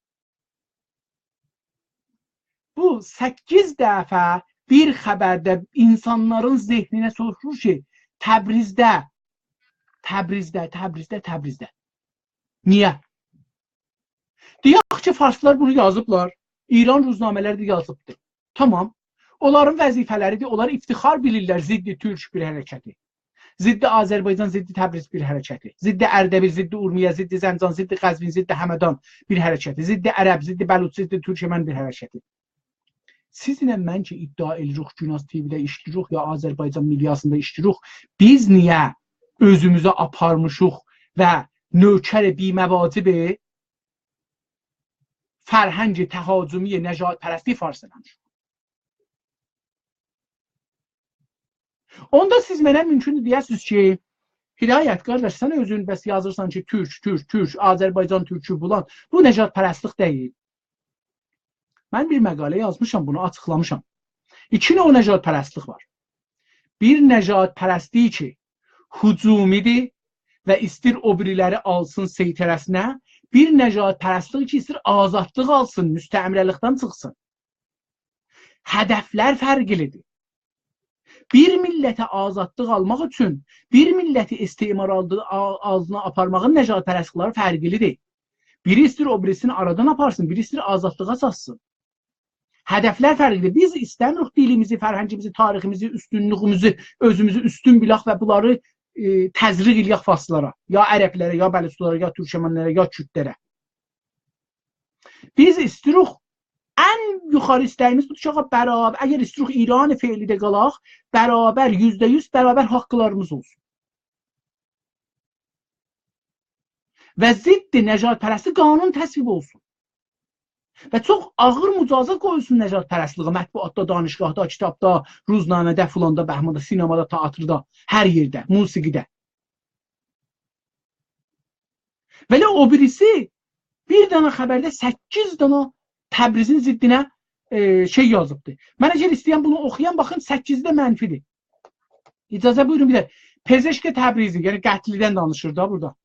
بو سککیز دفعه بیر خبرده اینسانلارین ذهنینه سوخور کی، تبریزده، تبریزده، تبریزده، تبریزده. نییه؟ دئیک کی، فارسلار بونو یازیبلار، ایران روزنامه‌لری ده یازیبدیر. تامام. اونلارین وظیفه‌لری‌دیر، اونلار افتخار بیلیرلر ضد تورک بیر حرکتی. ضد آذربایجان، ضد تبریز بیر حرکتی. ضد اردبیل، ضد اورمیه، ضد زنجان، ضد قزوین، ضد همدان بیر حرکتی. ضد عرب، ضد بلوچ، ضد تورکمن بیر حرکتی. سیزینله من کی ادعا ائدیریک، گوناز تی‌وی‌ده ایشله‌ییریک، یا آذربایجان مئدیاسیندا ایشله‌ییریک، بیز نییه اؤزوموزو آپارمیشیق و نوکر بی‌مواجب فرهنگ تهاجمی نژادپرستی فارس ائله‌میشیک؟ اوندا سیز منه مومکوندور دئیه‌سینیز کی، هدایت قارداش، سن اؤزون بس یازیرسان کی، تورک، تورک، تورک، آذربایجان تورکو، فلان. بو نژادپرستلیک دئییل. من بیر مقاله یازمیشام، بونو آچیقلامیشام. ایکی نوع نژادپرستلیک وار. بیر نژادپرستلیک کی، هجومی‌دیر و ایستیر او بیریلری آلسین سیطره‌سینه. بیر نژادپرستلیک کی، ایستیر آزادلیق آلسین، مستعمره‌لیکدن چیخسین. هدفلر فرقلی‌دیر. بیر میللته آزادلیق آلماق اوچون بیر میللتی استعمار آلدی-، آ-، آلتینا آپارماغین نژادپرستلیکلری فرقلی‌دیر. بیری ایستیر او بیریسینی آرادان آپارسین، بیری ایستیر آزادلیغا چاتسین. هدفلر فرقلی‌دیر. بیز ایسته‌میریک دیلیمیزی، فرهنگیمیزی، تاریخیمیزی، اوستونلویوموزو، اؤزوموزو اوستون بیلک و بونلاری، ائ، تزریق ائله‌یک فارسلارا، یا عربلره، یا بلوچلارا، یا تورکمنلره، یا کوردلره. بیز ایستیروخ، ان یوخاری ایسته‌ییمیز بودور کی، آغا، برابر، اگر ایستیروخ ایران فعلی‌ده قالاق، برابر، یوزده یوز برابر حاقلاریمیز اولسون. و ضد نژادپرستی قانون تصویب اولسون. و چوخ آغیر مجازات قویولسون نژادپرستلیگه، مطبوعاتدا، دانشگاهدا، کیتابدا، روزنامه‌ده، فلاندا، بهماندا، سینمادا، تئاتردا، هر یئرده، موسیقی‌ده. ولی او بیریسی بیر دنه خبرده سککیز دنه تبریزین ضدینه، ائ، شئی یازیبدی. من اگر ایسته‌یم بونو اوخویام، باخین، سککیزی ده منفی‌دیر. اجازه بویورون بیر ده. پزشک تبریزی، یعنی قتلیدن دانیشیر دا بورادا.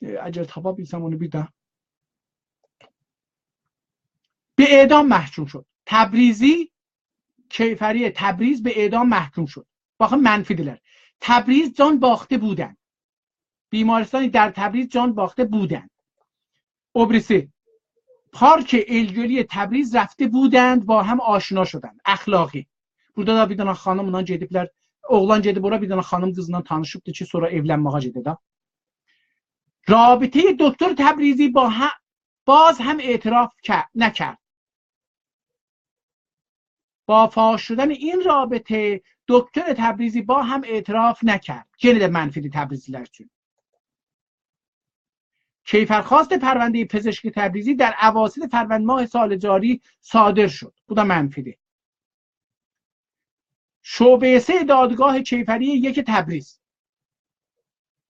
ائ، اگر تاپا بیلسم اونو بیر ده. به اعدام محکوم شد. تبریزی، کیفری تبریز به اعدام محکوم شد. باخین، منفی‌دیرلر. تبریز جان باخته بودند. بیمارستانی در تبریز جان باخته بودند. او بیریسی، پارک ائل‌گؤلو تبریز رفته بودند، با هم آشنا شدند. اخلاقی. بورادا دا بیر دنه خانیملا گئدیبلر. اوغلان گئدیب اورا، بیر دنه خانیم قیزلا تانیشیبدی کی، سونرا ائولنمه‌یه گئده ده. رابطهٔ دکتر تبریزی با ه-، باز هم اعتراف ک-، نکرد. با فاش شدن این رابطه، دکتر تبریزی با هم اعتراف نکرد. یئنه ده منفی‌دیر تبریزلی‌لر اوچون. کیفرخواسته پروندهٔ پزشک تبریزی در اواسط فروردین ماه سال جاری صادر شد. بو دا منفی‌دیر. شعبهٔ سه دادگاه کیفری یک تبریز.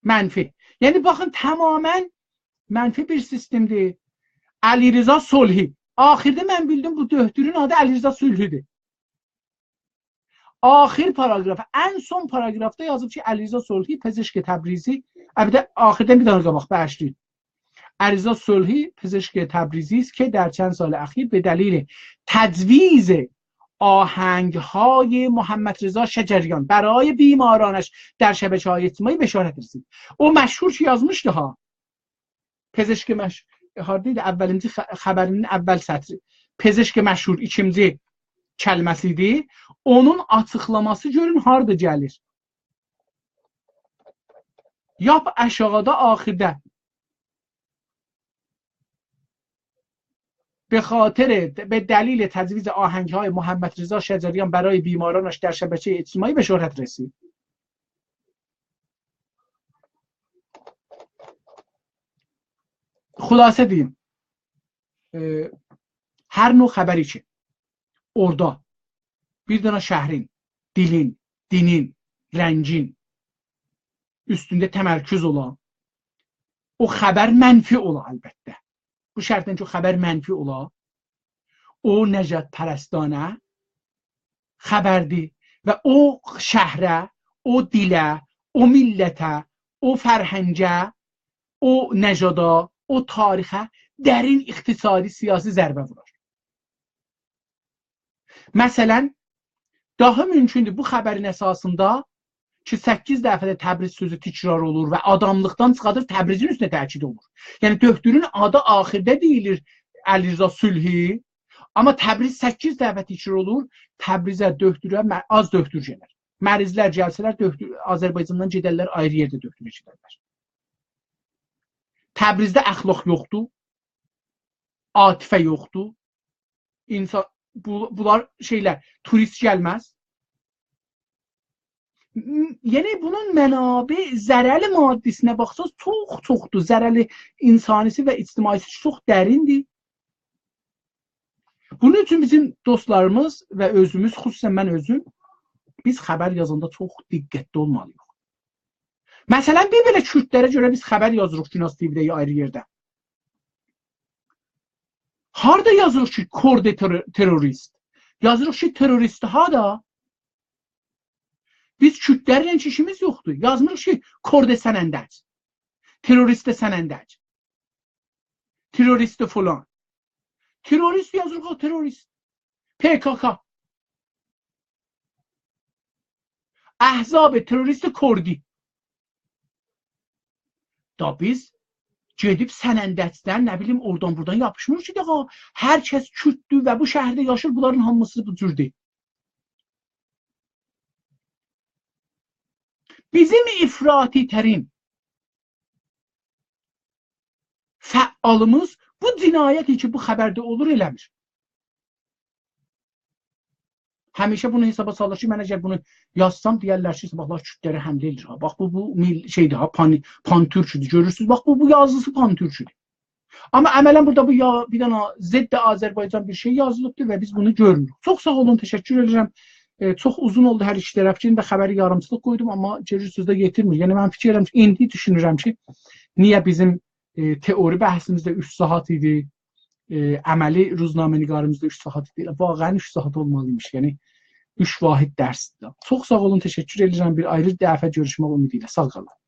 منفی. یعنی باخین، تماماً منفی بیر سیستم‌دیر. علیرضا صلحی. آخیردا من بیلدیم بو دؤهتورون آدی علیرضا صلحی‌دیر. آخیر پاراگراف، ان سون پاراگرافدا یازیب کی، علیرضا صلحی، پزشک تبریزی، البته آخیردان بیر دنه قاباق، باغیشلایین. علیرضا صلحی، پزشک تبریزی است که در چند سال اخیر به دلیل تجویز آهنگ‌های محمدرضا شجریان برای بیمارانش در شبکه‌های اجتماعی به شهرت رسید. او مشهور کی یازمیشدی ها. پزشک مش-، هاردایدی؟ اولینجی خ-، خبرینین اول سطری. پزشک مشهور ایکینجی کلمه‌سی ایدی. اونون آچیقلاماسی گؤرون هاردا گلیر. لاپ آشاغیدا، آخیردا. به خاطر، به دلیل تجویز آهنگ‌های محمدرضا شجریان برای بیمارانش در شبکهٔ اجتماعی به شهرت رسید. خلاصه دئییم، ائ، هر نوع خبری کی، اورادا بیر دنه شهرین، دیلین، دینین، رنگین اوستونده تمرکز اولا، او خبر منفی اولا البته. بو شرطله کی، او خبر منفی اولا، او نژادپرستانه خبردیر و او شهره، او دیله، او میللته، او فرهنگه، او نژادا، او تاریخه درین اقتصادی، سیاسی ضربه وورار. مثلا، داها مومکوندور بو خبرین اساسیندا کی، سککیز دفعه ده تبریز سؤزو تکرار اولور و آداملیقدان چیخادیر، تبریزین اوستونه تأکید اولور. یعنی، دؤهتورون آدی آخیردا دئییلیر علیرضا صلحی، آمما تبریز سککیز دفعه تکرار اولور، تبریزه دؤکتوره م-، آز دؤکتور گلر. مریضلر گلسه‌لر، دؤکتور، آذربایجاندان گئدرلر، آیری یئرده دؤکتوره گئدرلر. تبریزده اخلاق یوخدور، عاطفه یوخدور. اینسان، بو-، بونلار شئیلر، توریست گلمز. م-، یعنی بونون منابع، ضرر مادی‌سینه باخساز، چوخ چوخدور. ضرر انسانی‌سی و اجتماعی‌سی چوخ دریندیر. بونون اوچون بیزیم دوستلاریمیز و اؤزوموز، خصوصاً من اؤزوم، بیز خبر یازاندا چوخ دقتلی اولمالی‌ییق. مثلاً، بیر بئله کوردلره گؤره بیز خبر یازیریق گوناز تی‌وی‌ده یا آیری یئرده. هاردا یازیریق کی، کرد ترو-، تروریست؟ یازیریق کی، تروریست هاردا؟ بیز کوردلرله هئچ ایشیمیز یوخدور. یازمیریق کی، کرد سنندج، تروریست سنندج، تروریست فلان. تروریست یازیریق، او تروریست. پ ک ک. احزاب تروریست کردی. دا بیز گئدیب سنندجدن، نه بیلیم، اورادان بورادان یاپیشمیریق کی، داها هر کس کورددور و بو شهرده یاشیر، بونلارین هامیسی بو جوردور. بیزیم افراطی‌ترین فعالیمیز بو جنایتی کی، بو خبرده اولور، ائله‌میر. همیشه بونو حسابا سالیر کی، من اگر بونو یازسام، دئیرلر کی، «باخ، باخ، کوردلره حمله ائدیر ها. باخ، بو، بو میل-، شئیدیر ها، پان-، پان‌تورکودور. گؤرورسونوز، باخ، بو، بو یازیسی پان‌تورکودور.» آمما عملاً بورادا بو یا-، بیر دنه ضد آذربایجان بیر شئی یازیلیبدیر و بیز بونو گؤرموروک. چوخ ساغ اولون، تشکر ائدیرم. ائ، چوخ اوزون اولدو هر ایکی طرف کی، ایندی خبری یاریمچیلیق قویدوم، آمما گؤرورسونوز ده یئتیرمیر. یعنی، من فیکیر ائدیرم کی، ایندی دوشونورم کی، نییه بیزیم، ائ، تئوری بحثیمیز ده اوچ ساعات ایدی، ائ، عملی روزنامه‌نگاریمیز دا اوچ ساعات ایدی. ائله واقعاً اوچ ساعات اولمالی ایمیش. یعنی، اوچ واحد درسدیر. چوخ ساغ اولون، تشکر ائدیرم. بیر آیری دفعه گؤروشمک امیدی ایله. ساغ قالین.